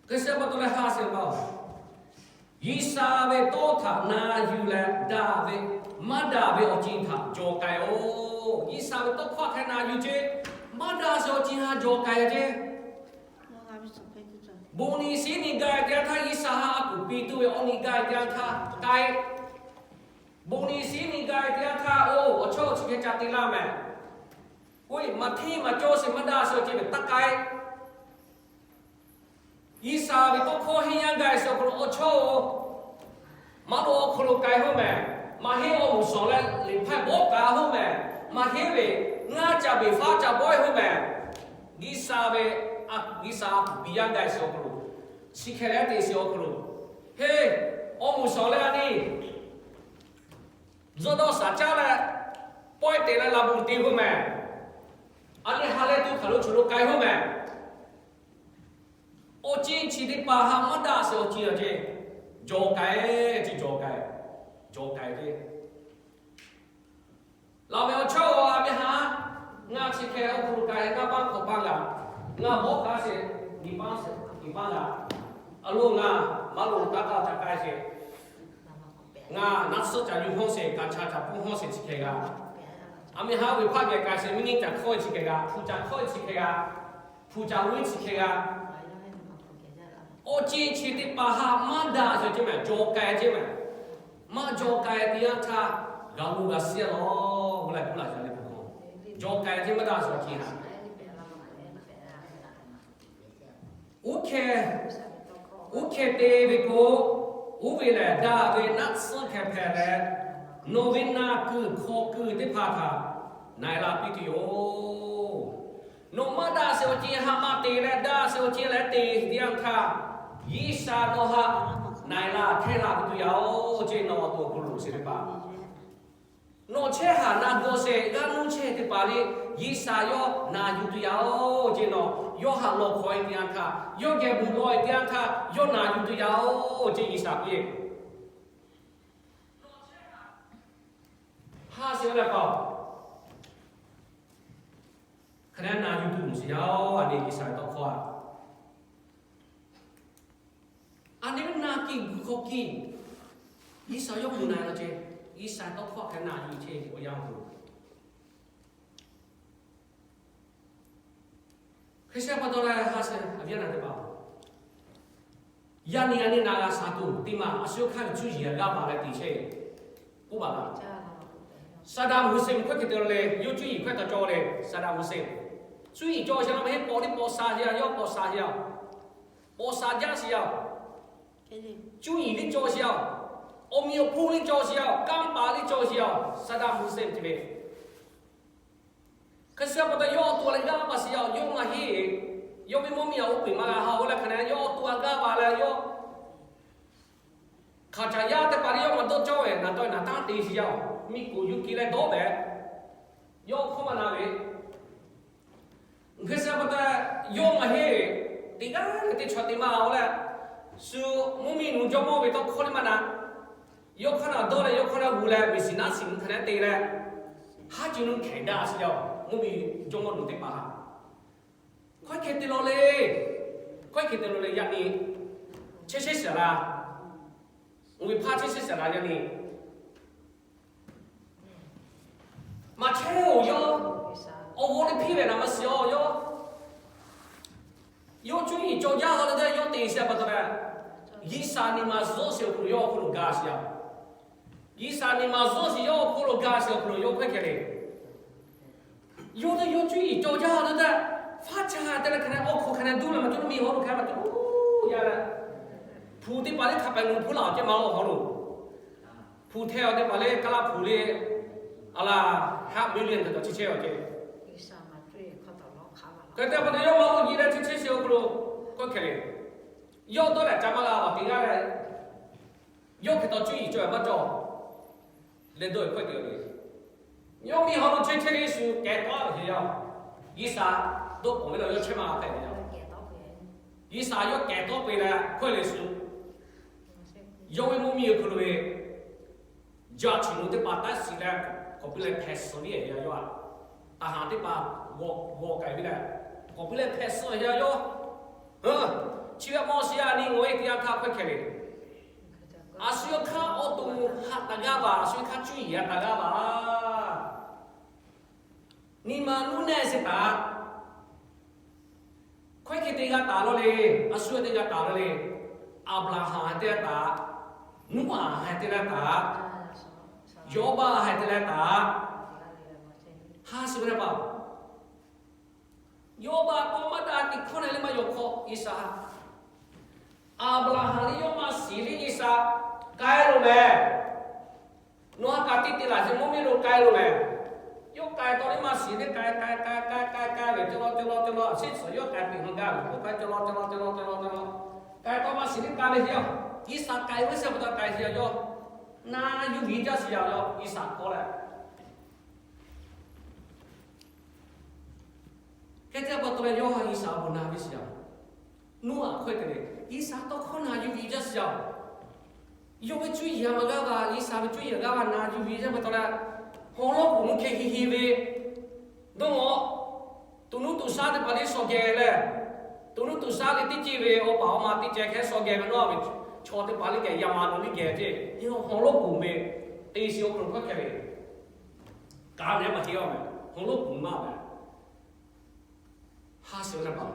Hk'e te pa taw leh haꞈ sheˍ pa-oˬ, G'uiˬsha ve tawˇ htaꞈ na yuˬ leh daꞈ ve, maˇ daꞈ ve awˬ ceuˬ htaꞈ jaw k'ai-oˬ. G'uiˬsha ve tawˇ hkawˇ hk'e na yuˬ ceˇ, maˇ daꞈ sheˍ awˬ ceuˬ htaꞈ jaw k'ai ceˇ. Bon ni siˉ ni gaˬ-e teˇ yanˇ htaˇ G'uiˬsha htaꞈ a kuˬ piˇ tuˬ ve awˬ ni gaˬ-e teˇ yanˇ htaˇ k'ai. Bon ni siˉ ni gaˬ-e teˇ yanˇ htaˇ, oˇ awˬ chawˇ chi hk'e ca te laˇ mehˍ. Oˇ, maˇ hteˇ maˇ cawˇ sheˍ maˇ daꞈ sheˍ awˬ ceuˬ ve taˇ k'ai. G'uiˬsha ve tawˇ hkawˇ henˇ yaˇ gaˬ sheˍ awˬ hk'aw lo awˬ chawˇ-oˬ, maˇ lo awˬ hk'aw lo k'ai hoˉ mehˍ. Maˇ heˆ awˬ moˍ shawˍ leh liꞈ hpaˇ bawˆ k'a hoˉ mehˍ. Maˇ heˆ ve ngaˇ ca beˬ faˉ ca bawˆ-e hoˉ mehˍ. G'uiˬsha ve, G'uiˬsha biˇ yaˇ gaˬ sheˍ awˬ hk'aw lo, chi hk'e leh te sheˍ awˬ hk'aw lo, heˇ, awˬ moˍ shawˍ leh a ni, zuhˇ dawˇ shaˍ caˉ leh, pawehˇ te leh laꞈ bon te hoˉ mehˍ. A ni ha leh tuˬ hk'aˬ lo choˬ lo k'ai hoˉ mehˍ. Awˬ ceuˬ chi teˇ hpaˍ htaꞈ maˇ daꞈ sheˍ awˬ ceuˬ awˬ ceh, jaw k'ai ceˇ, jaw k'ai, jaw k'ai ceˇ. Laˬ ve awˬ chawˇ-oˬ, a ve ha, ngaˬ chi hk'e awˬ hk'aw lo k'ai, ngaˬ baˆ hk'awꞈ paˇ g'a, ngaˬ bawˆ k'a sheˍ, nyi paˇ sheˍ, nyi paˇ g'a. A lo ngaˬ maˇ lo taˇ taˇ ca k'ai sheˍ. Ngaˬ naˆ suhˉ ca yuˬ hawˇ sheˍ, kaꞈ cha ca puˇ hawˇ sheˍ chi hk'e g'a. A mi ha ve hpaˇ geh k'ai sheˍ, miˇ niˆ ca hkawˇ-e chi hk'e g'a, hpu ca hkawˇ-e chi hk'e g'a, hpu ca uiˉ chi hk'e g'a. Awˬ ceuˬ chi teˇ hpaˍ htaꞈ maˇ daꞈ sheˍ ceˇ mehˍ, jaw k'ai ceˇ mehˍ. Maˇ jaw k'ai teˇ yanˇ htaˇ, g'a lo g'a siˉ-a lawˬ, g'uˇ laˬ g'uˇ laˬ ca le pa k'o, jaw k'ai ceˇ maˇ daꞈ sheˍ awˬ ceuˬ htaꞈ. Oˇ hk'e, oˇ hk'e te ve k'o, oˇ ve lehˬ daꞈ ve naˆ tsuhˇ hkeh hpehꞈ leh, nawˬ ve naˬ kuiˬ hk'aw kuiˬ teˇ hpaˍ htaꞈ na-e la piˇ tuˬ yoˬ. Nawˬ maˇ daꞈ sheˍ awˬ ceuˬ htaꞈ maˇ te leh, daꞈ sheˍ awˬ ceuˬ leh te teˇ yanˇ htaˇ, G'uiˬsha nawˬ htaꞈ na-e la hkehˇ la piˇ tuˬ yaˇ-oˬ ceˇ. Nawˬ awˬ to awˬ hk'aw lo sheˍ teˇ hpaˍ, nawˬ chehˇ haˍ na gawˬ sheˍ g'aˇ nuˇ chehˇ teˇ hpaˍ le, G'uiˬsha yawˇ na yuˬ tuˬ yaˇ-oˬ ceˇ. Nawˬ yawˇ htaꞈ lawˬ hk'awꞈ-e teˇ yanˇ htaˇ, yawˇ geh bon lawˬ-e teˇ yanˇ htaˇ, yawˇ na yuˬ tuˬ yaˇ-oˬ ceˇ G'uiˬsha k'oˆ-e. Haꞈ sheˍ-a leh pa-oˬ, hk'aˬ hk'e na yuˬ tuˬ sheˍ yaˇ-oˬ, a ni G'uiˬsha ve tawˇ hkawˇ-a. A ni na kiˇ gu hk'aw kiˇ, G'uiˬsha yawˇ hui na-e la ceˇ, G'uiˬsha tawˇ hkawˇ hk'e na yuˬ ceˇ awˬ yanˇ hui. Hk'e te pa taw leh haꞈ sheˍ, a viˉ a nyi teˇ hpaˍ, yaˇ nyi a nyi na g'a shaˍ tuˬ teˇ maˬ a shu hk'aˇ ve cuˇ yiˍ g'a baˬ leh te chehˇ k'oˆ baˬ la. Saddam Hussein hkawˇ hk'e te le, yawˇ cuˇ yiˍ hkawˇ taw cawˬ le, Saddam Hussein. Cuˇ yiˍ cawˬ sheˍ la maˇ heˆ, pawˍ liˇ pawˍ sha sheˍ-a, yawˇ pawˍ sha sheˍ-a. Pawˍ sha jaˇ sheˍ-a. Cuˇ yiˍ liˇ cawˬ sheˍ-a. Awˬ miˬ awˬ hponˇ liˇ cawˬ sheˍ-a, kanˇ paˍ liˇ cawˬ sheˍ-a, Saddam Hussein ce ve. Hk'e te pa taw yawˇ awˬ to leh g'aˇ paˍ sheˍ-a, yawˇ maˇ heˆ. Yawˇ ve mawˇ miˇ-a oˇ peˬ maˇ g'a haw-oˬ leh hk'aˬ hk'e na yawˇ awˬ to a g'aˇ paˍ leh yawˇ hk'aˬ caˬ yaˇ teˇ hpaˍ leh yawˇ maˇ dawˇ cawˇ ve naˬ tawˆ-e naˬ taˉ te sheˍ-a. Miˬ kuˬ yuˇ ki leh dawˇ ve Yawˇ hkawˇ maˇ na ve, hk'e te pa taw, yawˇ maˇ heˆ. Teˇ g'aˇ leh teˇ chaw te maˇ-oˬ leh, shu mvuhˇ miˬ nu jawˇmawˇ ve tawˇ hkawˇ le maˇ na. Yawˇ hkawˇ na dawˇ leh yawˇ hkawˇ na gu leh, miˬ siˍ naˉ siˍ nu hk'aˬ hk'e te leh, haˉ cuˬ nu hkehˍ daꞈ sheˍ yaˇ-oˬ, mvuhˇ miˬ jawˇmawˇ nu teˇ hpaˍ htaꞈ. Hkawehˇ hkeh te law le. Hkawehˇ hkeh te law le yaꞈ nyi, chehˇ chehˇ shiˍ la. Uˬ ve hpaˇ chehˇ chehˇ shiˍ la yaꞈ nyi. Maꞈ chehˇ-oˬ yawˇ, awˬ g'aw le hpiˇ ve naˍ maˇ shiˍ-oˬ yawˇ. Yawˇ cuˇ yiˍ cawˬ jaˇ ha leh teˇ yawˇ te shiˍ pa taw leh, G'uiˬsha nyi ma zuhˆ sheˍ awˬ hk'aw lo yawˇ awˬ hk'aw lo ga sheˍ yaˇ. G'uiˬsha nyi ma zuhˆ sheˍ yawˇ awˬ hk'aw lo ga sheˍ awˬ hk'aw lo yawˇ hkawehˇ hkeh le. Yawˇ teˇ yawˇ cuˇ yiˍ cawˬ jaˇ ha leh teˇ, faˉ ca ha te leh hk'aˬ hk'e awˬ hk'aw hk'aˬ hk'e duˇ leh maˇ cawˬ miˬ haw lo hk'aˬ hk'e maˇ cawˬ yaˇ leh, hpu teˇ hpaˍ le hk'a pehꞈ nu hpu laˬ awˬ ceh maˇ lo haw lo. Hpu hteˇ awˬ teˇ hpaˍ le kaˇ laˇ hpu le, a laˇ, haˉ million hk'e taw chi chehˇ awˬ ceh. Hk'e te pa taw yawˇ maˇ lo nyi leh chi chehˇ sheˍ awˬ hk'aw lo hkawehˇ hkeh le. Yawˇ dawˇ leh ca maˇ g'a awˬ te g'aˇ leh, yawˇ hk'e taw cuˇ yiˍ cawˬ maˇ cawˬ leh dawˇ hkawehˇ te le. Yawˇ miˬ haw lo chehˇ chehˇ le shu kehˬ tawˆ ve yaˇ. G'uiˬsha dawˇ k'oˍ ve la yawˇ chehˇ maˇ hpehꞈ ve yaˇ. G'uiˬsha yawˇ kehˬ tawˆ ve leh hkawehˇ le shu, yawˇ ve mvuhˇ miˬ awˬ hk'aw lo ve, jaˇ chi nu teˇ hpaˍ taˇ shiˍ leh, k'awꞈ piˇ leh hpehꞈ suh ve yaˇ yawˇ a. Taˍ haˍ teˇ hpaˍ g'awˬ k'ai ve leh, k'awꞈ piˇ leh hpehꞈ suh ve yaˇ yawˇ. Chi ve maˇ shiˍ yaˇ nyi ngaˬ hui teˇ yanˇ htaˇ hkawehˇ hkeh le. A shu yawˇ hk'aˇ awˬ to haꞈ taˍ g'aˇ vaˬ, a shu yawˇ hk'aˇ cuˇ yiˍ a taˍ g'aˇ vaˬ. Nyi ma nuˇ nehˇ sheˍ taˍ. Hkawehˇ hkeh te g'a taˍ law le. A shu yawˇ te g'a taˍ law le. Aˍbraˍhanˍ haiˬ te leh taˍ. Noˉaꞈ haiˬ te leh taˍ. Yawˇbaˆ haiˬ te leh taˍ. Ha shiˍ ve leh paˍ, Yawˇbaˆ k'awꞈ maˇ daꞈ teꞈ hkawˇ na le maˇ yaw hk'aw G'uiˬsha. Aˍbraˍhanˍ le yawˇ maˇ shiˍ le G'uiˬsha k'ai lo mehˍ. Nawˬ ha kaꞈ teˇ te laˬ sheˍ mvuhˇ miˬ lo k'ai lo mehˍ. Yawˇ k'ai taw le maˇ shiˍ le k'ai k'ai k'ai k'ai k'ai k'ai ve cawˬ law cawˬ law cawˬ law, a shiˉ suhˍ yawˇ k'ai piˇ hk'aw gaˇ ve k'oˆ k'ai cawˬ law cawˬ law cawˬ law cawˬ law cawˬ law, k'ai taw maˇ shiˍ le k'ai ve yaˇ. G'uiˬsha k'ai ve sheˍ pa taw k'ai sheˍ yaˇ. Na yuˬ ve jaˇ sheˍ yaˇ. G'uiˬsha k'awꞈ leh hk'e te pa taw leh yawˇ ha G'uiˬsha awˬ bon na ve sheˍ yaˇ. Noˉaꞈ hkawehˇ te le, G'uiˬsha tawˇ hkawˇ na yuˬ ve jaˇ sheˍ yaˇ. Yawˇ ve cuˇ yiˍ a maˇ g'aˇ vaˬ, G'uiˬsha ve cuˇ yiˍ a g'aˇ vaˬ na yuˬ ve jaˇ pa taw leh, haw lawˉ k'oˍ mvuhˇ hkeh he he ve dawˇ ngaw. To nuˇ to shaˉ teˇ hpaˍ le shaw geh leh, to nuˇ to shaˉ le teˇ ceuˬ ve awˬ paˍ awˬ ma teˇ ceuˬ hkeh shaw geh ve nawˇ ve chaw teˇ hpaˍ le geh yaꞈ maˍ lo le geh ceˇ, yawˇ haw lawˉ k'oˍ ve te shiˍ awˬ hk'aw lo hkawehˇ hkeh le. Kaꞈ nehˬ maˇ heˆ a mehˍ, haw lawˉ k'oˍ maˇ mehˍ. Ha shiˍ ve leh paˍ,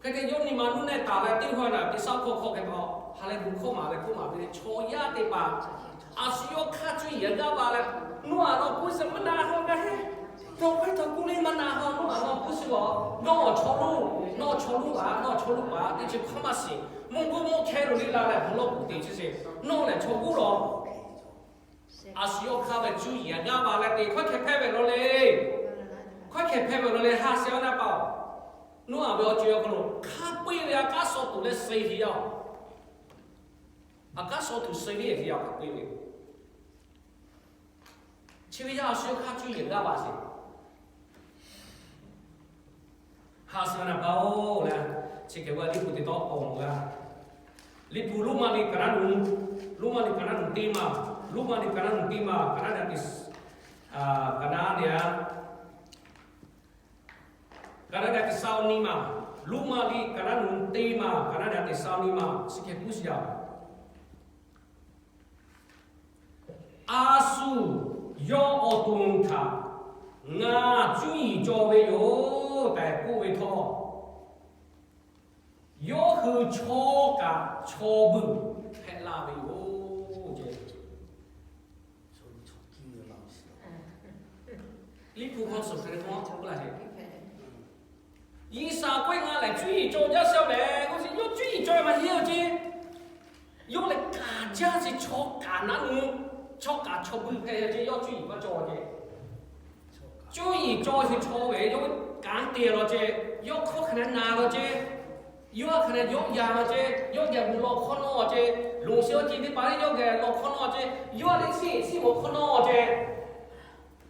hk'e te yawˇ nyi ma nuˇ nehˇ taˍ leh teˇ hawehˇ naˬ teˇ shaˉ hkawˇ hkawˇ hk'e pa, ha leh gu hkawˇ maˍ leh hkawˇ maˍ ve chaw yaˇ teˇ hpaˍ, a shu yawˇ hk'aˇ cuˇ yiˍ g'aˇ ba leh, Noˉaꞈ nawˬ kuˇ shiˍ maˇ na haw gaˇ heˆ. Tawˇ hkawehˇ tawˇ kuˇ le maˇ na haw, Noˉaꞈ nawˬ kuˇ shiˍ a, nawˬ awˬ chaw loˇ, nawˬ chaw loˇ paˍ, nawˬ chaw loˇ paˍ teˇ chi hkawˇ maˇ shiˍ. Mvuhˇ g'uˇ mvuhˇ hkehˇ lo le la leh haw lawˉ k'oˍ te chi sheˍ, nawˬ lehˬ chaw guˇ lawˬ. A shu yawˇ hk'aˇ ve cuˇ yiˍ g'aˇ ba leh te hkawehˇ hkeh hpehꞈ ve law le. Hkawehˇ hkeh hpehꞈ ve law le ha shiˍ a naˇ paˍ-oˬ. Noˉaꞈ ve awˬ ceuˬ awˬ hk'aw lo hk'a peu-eˬ ve a kaˉ shaw tuˬ leh suh heˍ yaˇ-oˬ. A kaˉ shaw tuˬ suh ve heˍ yaˇ hk'a peu-eˬ ve. Chi ve yaˇ a shu yawˇ hk'aˇ cuˇ yiˍ g'aˇ ba sheˍ. Ha shiˍ a naˇ paˍ-oˬ leh, chi hk'e ve Liꞈ hpu teˇ tawˆ k'awꞈ mawˬ g'a. Liꞈ hpu Roˉmaꞈ liꞈ ka naˉ nu, Roˉmaꞈ liꞈ ka naˉ nu teˇ maˬ, Roˉmaꞈ liꞈ ka naˉ nu teˇ maˬ, ka naˉ daꞈ teˇ, ka naˉ daꞈ, ka naˉ daꞈ teˇ shaˉ nyiˇ maˬ, Roˉmaꞈ liꞈ ka naˉ nu teˇ maˬ, ka naˉ daꞈ teˇ shaˉ nyiˇ maˬ chi hk'e k'oˆ shiˍ yaˇ. A shu yawˇ awˬ to htaꞈ ngaˬ cuˇ yiˍ cawˬ ve yoˬ tehꞈ k'oˆ ve htawˇ, yawˇ hui chaw kaꞈ chaw beuꞈ hpehꞈ la ve yoˬ. Liꞈ hpu hk'aw suhˍ hk'e le k'oˆ laˇ sheˍ. G'uiˬsha k'oˆ ve ngaˬ lehˬ cuˇ yiˍ cawˬ jaˇ sheˍ mehˍ k'oˆ sheˍ, yawˇ cuˇ yiˍ cawˬ ve maˇ heˆ-oˬ ceˇ. Yawˇ lehˬ kaˍ jaˇ sheˍ, chaw kaˍ naˉ nu, chaw kaꞈ chaw beuꞈ hpehꞈ ceˇ, yawˇ cuˇ yiˍ maˇ cawˬ ceˇ. Cuˇ yiˍ cawˬ sheˍ chaw ve yawˇ kanˉ te law ceˇ, yawˇ hkawˇ hk'aˬ hk'e na law ceˇ, yawˇ hk'aˬ hk'e yawˆ yan law ceˇ, yawˇ geh gu law hk'awˇ nawˇ ceˇ, loˍ sheˍ awˬ ceˬ teˇ hpaˍ le yawˇ geh law hk'awˇ nawˇ ceˇ, yawˇ le siˉ siˉ mawˬ hk'awˇ nawˇ ceˇ.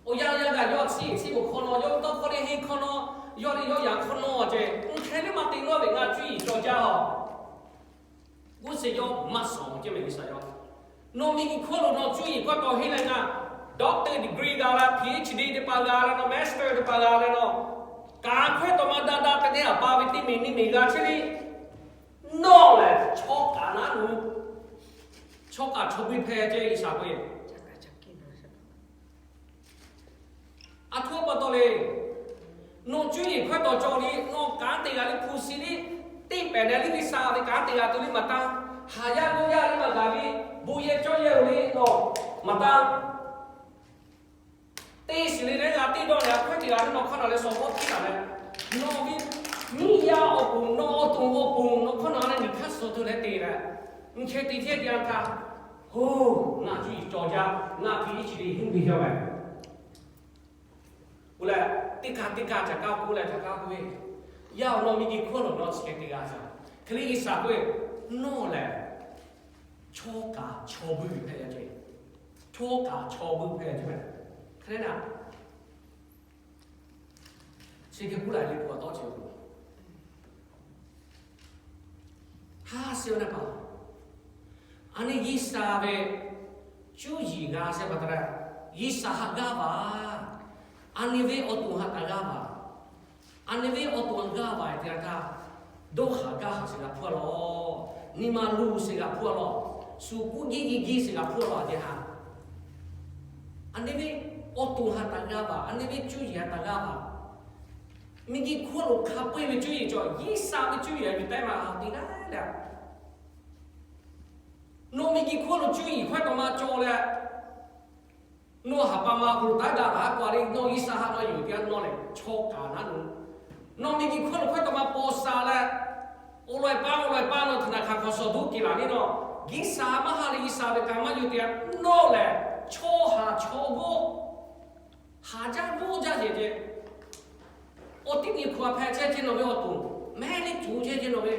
Awˬ yanˇ yanˇ gaˬ yawˇ chi ciˉ bon hkawˇ nawˇ, yawˇ tawˇ hkawˇ le henˇ hkawˇ nawˇ, yawˇ le yawˇ yaꞈ hkawˇ nawˇ ceh, uˇ hk'e le maˇ te nawˇ ve ngaˬ cuˇ yiˍ cawˬ jaˇ a. G'uˇ suhˍ yawˇ maˇ shawˍ ceh meh G'uiˬ sha yawˇ. Nawˬ miˬ guiˬ hkawˇ lo nawˬ cuˇ yiˍ hkawˇ tawˬ henˇ leh ngaˬ doctor degree g'a la, PhD teˇ hpaˍ g'a la, nawˬ master teˇ hpaˍ g'a la nawˬ, kaꞈ hkawehˇ tawꞈ ma daꞈ daꞈ te neˇ a pa ve teˇ miˬ neˇ miˬ g'a chehˇ le. Nawˬ lehˬ chaw kaꞈ naˉ nu, chaw kaꞈ chaw bui hpehꞈ ceh G'uiˬ sha k'oˆ ve. Aˬ htoꞈ pa taw le. Nawˬ cuˇ yiˍ hkawehˇ tawꞈ cawˬ le, nawˬ kanˉ te g'a le, hpu shi le, teˇ pehˍ leh le G'uiˬ sha ve kanˉ te g'a tuˬ le maˍ taˇ. Haˍ yaˇ g'awˇ yaˇ le maˇ gaˬ ve, bon yehˬ cawˇ yehˬ oˬ le nawˬ maˍ taˇ. Teˇ shiˍ le leh g'a teˇ dawˇ leh a hkawehˇ te g'a le nawˬ hk'aˇ nawˬ leh shawˍ k'awˇ htiˇ taˍ leh, nawˬ ve nyiˇ yaˇ awˬ pon, nawˬ awˬ to awˬ pon nawˬ hk'aˇ nawˬ leh nyi hk'aˇ suh tuˬ leh te leh, nyi hk'e te chehˇ te a htaˇ, hoˬ, ngaˬ cuˇ yiˍ cawˬ jaˇ, ngaˬ PhD henˇ ve jaˇ meh. K'oˆ leh, teˇ kaˇ teˇ kaˇ caꞈ kaˇ k'oˆ leh caꞈ kaˇ k'oˆ ve, yaˇ awˬ nawˬ miˬ guiˬ hkawˇ lo nawˬ chi hk'e te g'a jaˇ. Hk'e le G'uiˬ sha k'oˆ ve, nawˬ lehˬ chaw kaꞈ chaw bui hpehꞈ ve ceh, chaw kaꞈ chaw bui hpehꞈ ve ceh meh. Hk'e le na, chi hk'e k'oˆ la le k'o a tawˇ ceh Haˉ sehˉ awˬ na pa, a nyi G'uiˬ sha ve cuˇ yiˍ g'a sehˉ pa taw leh, G'uiˬ sha haꞈ g'aˇ vaˬ. A nyi ve awˬ to haꞈ taˍ g'aˇ vaˬ. A nyi ve awˬ to haꞈ g'aˇ vaˬ te a htaˇ, dawˇ haˍ gaˇ haˍ sheˍ g'a hpuˇ a lawˬ. Nyi ma luˬ sheˍ g'a hpuˇ a lawˬ. Shu kuˇ giˇ giˇ giˇ sheˍ g'a hpuˇ a lawˬ a te haꞈ. A nyi ve awˬ to haꞈ taˍ g'aˇ vaˬ. A nyi ve cuˇ yiˍ haꞈ taˍ g'aˇ vaˬ. Miˬ guiˬ hkawˇ lo hk'a peu-eˬ ve cuˇ yiˍ cawˬ, G'uiˬ sha ve cuˇ yiˍ a yuˬ tehꞈ maˇ ha te g'a leh, nawˬ miˬ guiˬ hkawˇ lo cuˇ yiˍ hkawehˇ tawꞈ ma cawˬ leh, nawˬ haˍ pa ma hk'aw lo taˉ daꞈ laˬ haˉ k'aw le, nawˬ G'uiˬ sha haꞈ nawˬ yuˬ te a nawˬ lehˬ chaw kaꞈ naˉ nu. Nawˬ miˬ guiˬ hkawˇ lo hkawehˇ tawꞈ ma paw sha leh, awˬ lawn eˬ paˇ awˬ lawn eˬ paˇ nawˬ htaꞈ naˬ hk'aˬ hk'awꞈ shawˍ duˉ kehˬ laˬ le nawˬ, G'uiˬ sha maˇ ha leh G'uiˬ sha ve kaꞈ maˇ yuˬ te a, nawˬ lehˬ chaw haˍ chaw g'awˇ, haˍ jaˇ g'awˇ jaˇ yehˬ ceh, awˬ tiˉ nyi hkawˇ hpehꞈ chehˇ ceh nawˬ ve awˬ to, mehˉ le tuˬ chehˇ ceh nawˬ ve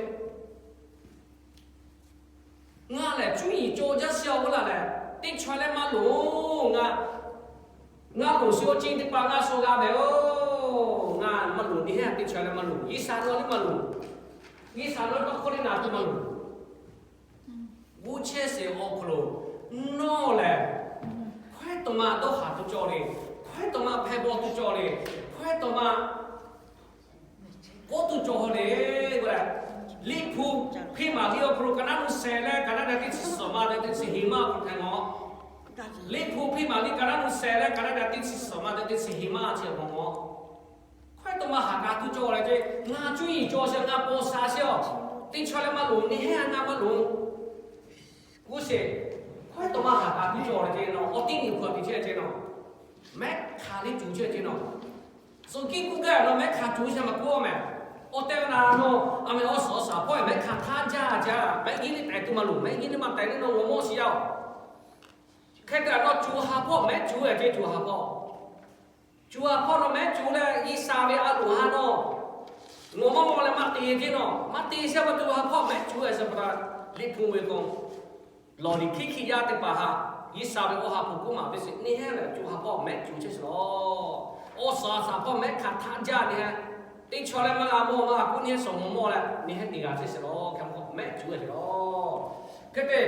Ngaˬ lehˬ cuˇ yiˍ cawˬ jaˇ sheˍ a k'oˆ laˬ lehˬ, teˇ chaw leh maˇ loˍ. Ngaˬ, ngaˬ loˍ sheˍ awˬ ceuˬ teˇ hpaˍ ngaˬ shawˍ g'a mehˍ oˬ. Ngaˬ maˇ loˍ, nyi heˉ teˇ chaw leh maˇ loˍ. G'uiˬ sha nawˬ leh maˇ loˍ. G'uiˬ sha nawˬ tawˇ hkawˇ leh naˬ tuˬ maˇ loˍ. G'uˇ chehˇ sheˍ awˬ hk'aw lo nawˬ lehˬ hkawehˇ tawꞈ ma dawˇ haˍ tuˬ cawˬ le, hkawehˇ tawꞈ ma hpehꞈ bawˬ tuˬ cawˬ le, hkawehˇ tawꞈ ma k'oˆ tuˬ cawˬ le. Liꞈ hpu Hpiˇ maˍ liꞈ awˬ hk'aw lo ka naˉ nu shehˍ leh ka naˉ daꞈ teˇ chi suhˍ ma leh teˇ chi hiˍ ma hk'aw hpehꞈ mawˬ. Liꞈ hpu Hpiˇ maˍ liꞈ ka naˉ nu shehˍ leh ka naˉ daꞈ teˇ chi suhˍ ma leh teˇ chi hiˍ ma chi awˬ hk'aw mawˬ. Hkawehˇ tawꞈ ma haˍ kaꞈ tuˬ cawˬ leh ceh, ngaˬ cuˇ yiˍ cawˬ sheˍ, ngaˬ paw sha sheˍ a, teˇ chaw leh maˇ loˍ, nyi heˉ ngaˬ maˇ loˍ. G'uˇ sheˍ, hkawehˇ tawꞈ ma haˍ kaꞈ tuˬ cawˬ leh ceh nawˬ, awˬ tiˉ nyi hkawˇ te chehˇ ceh nawˬ, mehˉ hk'aˬ le tuˬ chehˇ ceh nawˬ, suhˍ kiˆ kuˇ gaˇ nawˬ mehˉ hk'aˬ tuˬ sheˍ maˇ k'oˆ mehˍ. Awˬ tehˬ ve na nawˬ, a meh awˬ suhˍ awˬ shaˍ hpawˇ mehˉ hk'aˬ htaˇ jaˇ jaˇ, mehˉ giˉ le tehˬ tuˬ maˇ loˍ, mehˉ giˉ le maˇ tehˬ le nawˬ g'awˬ mawˇ shiˍ yaˇ oˬ. Hk'e te a nawˬ cuˬ haˍ hpawˇ mehˉ cuˬ e ceh cuˬ haˍ hpawˇ, cuˬ haˍ hpawˇ nawˬ mehˉ cuˬ leh G'uiˬ sha ve a loˍ ha nawˬ, nawˬ maˇ mawˇ leh maˇ te ceh nawˬ, maˇ te sheˍ pa cuˬ haˍ hpawˇ mehˉ cuˬ e sheˍ pa taw, Liꞈ hpu ve k'o, lawˬ liꞈ hkiˉ hkiˆ yaˇ teˇ hpaˍ haꞈ, G'uiˬ sha ve awˬ ha hpu k'oˆ maˍ ve sheˍ, nyi heˉ lehˬ cuˬ haˍ hpawˇ mehˉ cuˬ chehˇ sheˍ lawˬ. Awˬ suhˍ awˬ shaˍ hpawˇ mehˉ hk'aˬ htaˇ jaˇ nyi heˉ, teˇ chaw leh maˇ g'a mawˇ maˇ g'a k'oˆ nyi heˉ shawˍ mawˇ mawˇ leh nyi heˉ te g'a chehˇ sheˍ lawˬ. Hk'e mehˉ cuˬ e sheˍ lawˬ. Hk'e te,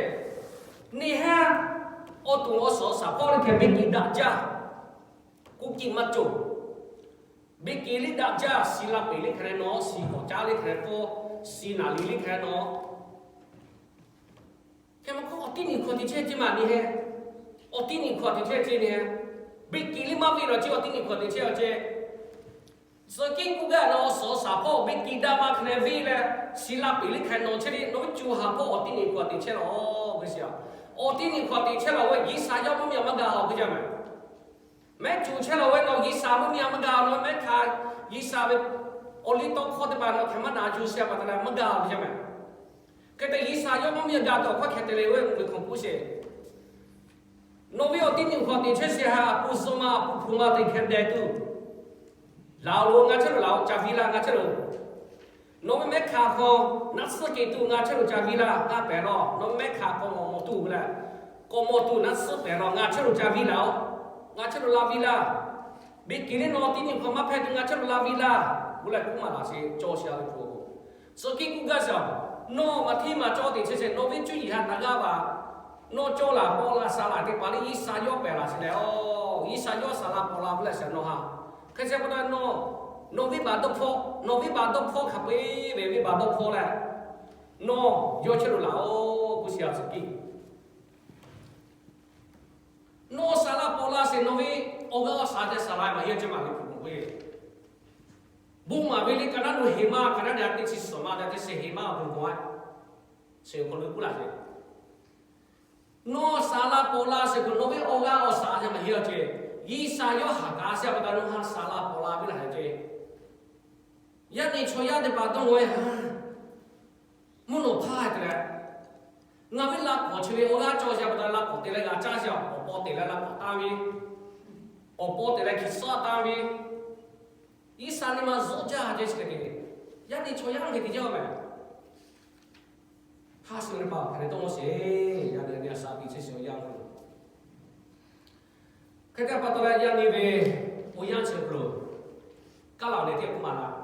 nyi heˉ awˬ to awˬ suhˍ awˬ shaˍ hpawˇ le hkeh biˇ kiꞈ daꞈ jaˇ, k'oˆ kiꞈ maˇ cawˬ. Biˇ kiꞈ liˇ daꞈ jaˇ, shi la peˍ liˇ hkeh leh nawˬ, shi k'awꞈ caˉ liˇ hkeh leh k'o, shi naˍ liˍ liˇ hkeh leh nawˬ, hk'e mehˉ k'o awˬ tiˉ nyi hkawˇ te chehˇ ceh maˇ nyi heˉ. Awˬ tiˉ nyi hkawˇ te chehˇ ceh nyi heˉ. Biˇ kiꞈ liˇ maˇ viˇ lawˬ ceh awˬ tiˉ nyi hkawˇ te chehˇ a ceh, suhˍ kiˆ kuˇ gaˇ nawˬ awˬ suhˍ awˬ shaˍ hpawˇ biˇ kiꞈ daꞈ maˇ hkeh leh viˇ leh, shi la peˍ liˇ hkeh leh nawˬ chehˇ le, nawˬ ve cuˬ haˍ hpawˇ awˬ tiˉ nyi hkawˇ te chehˇ lawˬ. Awˬ tiˉ nyi hkawˇ te chehˇ lawˬ ve G'uiˬ sha yawˇ mvuhˇ miˬ a maˇ gaˬ a k'oˆ jaˇ mehˍ. Mehˉ cuˬ chehˇ lawˬ ve nawˬ G'uiˬ sha mvuhˇ miˬ a maˇ gaˬ, nawˬ ve mehˉ hk'aˬ, G'uiˬ sha ve awˬ liˇ tawˇ hkawˇ teˇ hpaˍ nawˬ hk'e maˇ daꞈ cuˬ sheˍ pa taw leh maˇ gaˬ a k'oˆ jaˇ mehˍ. Hk'e te G'uiˬ sha yawˇ mvuhˇ miˬ a gaˬ tuˬ awˬ hkawˇ hkeh te le ve mvuhˇ miˬ hk'aw k'oˆ sheˍ. Nawˬ ve awˬ tiˉ nyi hkawˇ te chehˇ sheˍ haꞈ, a pu suh ma a pu hpu ma te hkeh deh tuˬ, laˬ loˬ ngaˬ chehˇ loˬ, laˬ oˬ ca viˇ laˇ ngaˬ chehˇ loˬ. Nawˬ ve mehˉ hk'aˬ hk'aw naˆ tsuhˇ kehˬ tuˬ ngaˬ chehˇ loˬ ca viˇ laˇ, ngaˬ pehˍ lawˬ. Nawˬ ve mehˉ hk'aˬ k'awꞈ mawˬ mawˬ tuˬ leh, k'awꞈ mawˬ tuˬ naˆ tsuhˇ pehˍ lawˬ, ngaˬ chehˇ loˬ ca viˇ laˇ oˬ, ngaˬ chehˇ loˬ la viˇ laˇ. Beˇ keˍ leh nawˬ teˇ nyi hk'awꞈ maˇ hpehˇ tuˬ ngaˬ chehˇ lo la ve laˇ. K'oˆ leh k'oˆ maˍ laˬ sheˍ, cawˬ sheˍ a ve hk'oˆ. Suh kiˆ k'oˆ gaˇ sheˍ, nawˬ maꞈ htiˇ maˍ cawˬ teꞈ chehˇ sheˍ, nawˬ ve cuˇ yiˍ htaꞈ taˍ g'aˇ vaˬ. Nawˬ cawˬ laˬ pawˆ laˬ saˍ laˍ teˇ hpaˍ lehˬ, Yiˇsaˍ yawˇ pehˬ laˬ sheˍ leh, Yiˇsaˍ yawˇ saˍ laˍ pawˍ la ve lehˬ sheˍ nawˬ ha. Hk'e te pa taw nawˬ, nawˬ ve baˬ dawˇ hpawˇ, nawˬ ve baˬ dawˇ hpawˇ hk'a peu eˬ ve baˬ dawˇ hpawˇ leh, nawˬ yawˇ chehˇ lo laˬ-oˬ k'oˆ sheˍ a suh kiˆ. Nawˬ saˍ laˍ pawˍ la sheˍ, nawˬ ve awˬ g'aˇ awˬ shaˍ te saˍ laˍ maˇ heˆ ceˇ maˇ ve hpu k'oˆ ve. Bon maˍ ve le kaꞈ naˉ lo heˍ maˇ kaꞈ naˉ le a teˇ chi suhˍ maˇ te teˇ sheˍ heˍ maˇ awˬ bon k'o a, sheˍ hk'aw lo k'oˆ laˬ sheˍ. Nawˬ saˍ laˍ pawˍ la sheˍ k'o nawˬ ve awˬ g'aˇ awˬ shaˍ te maˇ heˆ a ceˇ. Yiˇsaˍ yawˇ haꞈ kaꞈ sheˍ pa taw nawˬ ha saˍ laˍ pawˍ la ve laˬ heˆ ceˇ. Yaˇ nyi chaw yaˇ teˇ hpaˍ dawˇ g'awˇ e ha, mvuhˇ naw hpaˇ te leh, ngaˬ ve laꞈ k'awꞈ chi ve awˬ g'aˇ cawˬ sheˍ pa taw laꞈ k'awꞈ te leh g'a caˇ sheˍ, awˬ paw te leh laꞈ k'awꞈ taˇ ve, awˬ paw te leh hkiˬ suhˉ taˇ ve, Yiˇsaˍ nyi ma zuhˆ jaˇ ceˇ sheˍ te. Yaˇ nyi chaw yaˇ hk'e te jaˇ mehˍ. Hk'aˇ suh ve pa hk'aˬ hk'e tawˇ sheˍ, yaˇ nyi a shaˍ tiꞈ chehˇ sheˍ awˬ yanˇ lo. Hk'e te pa taw leh yaˇ nyi ve awˬ yanˇ chi hk'aw lo, kaˉ laˬ nehˬ teˇ k'oˆ maˍ laˇ.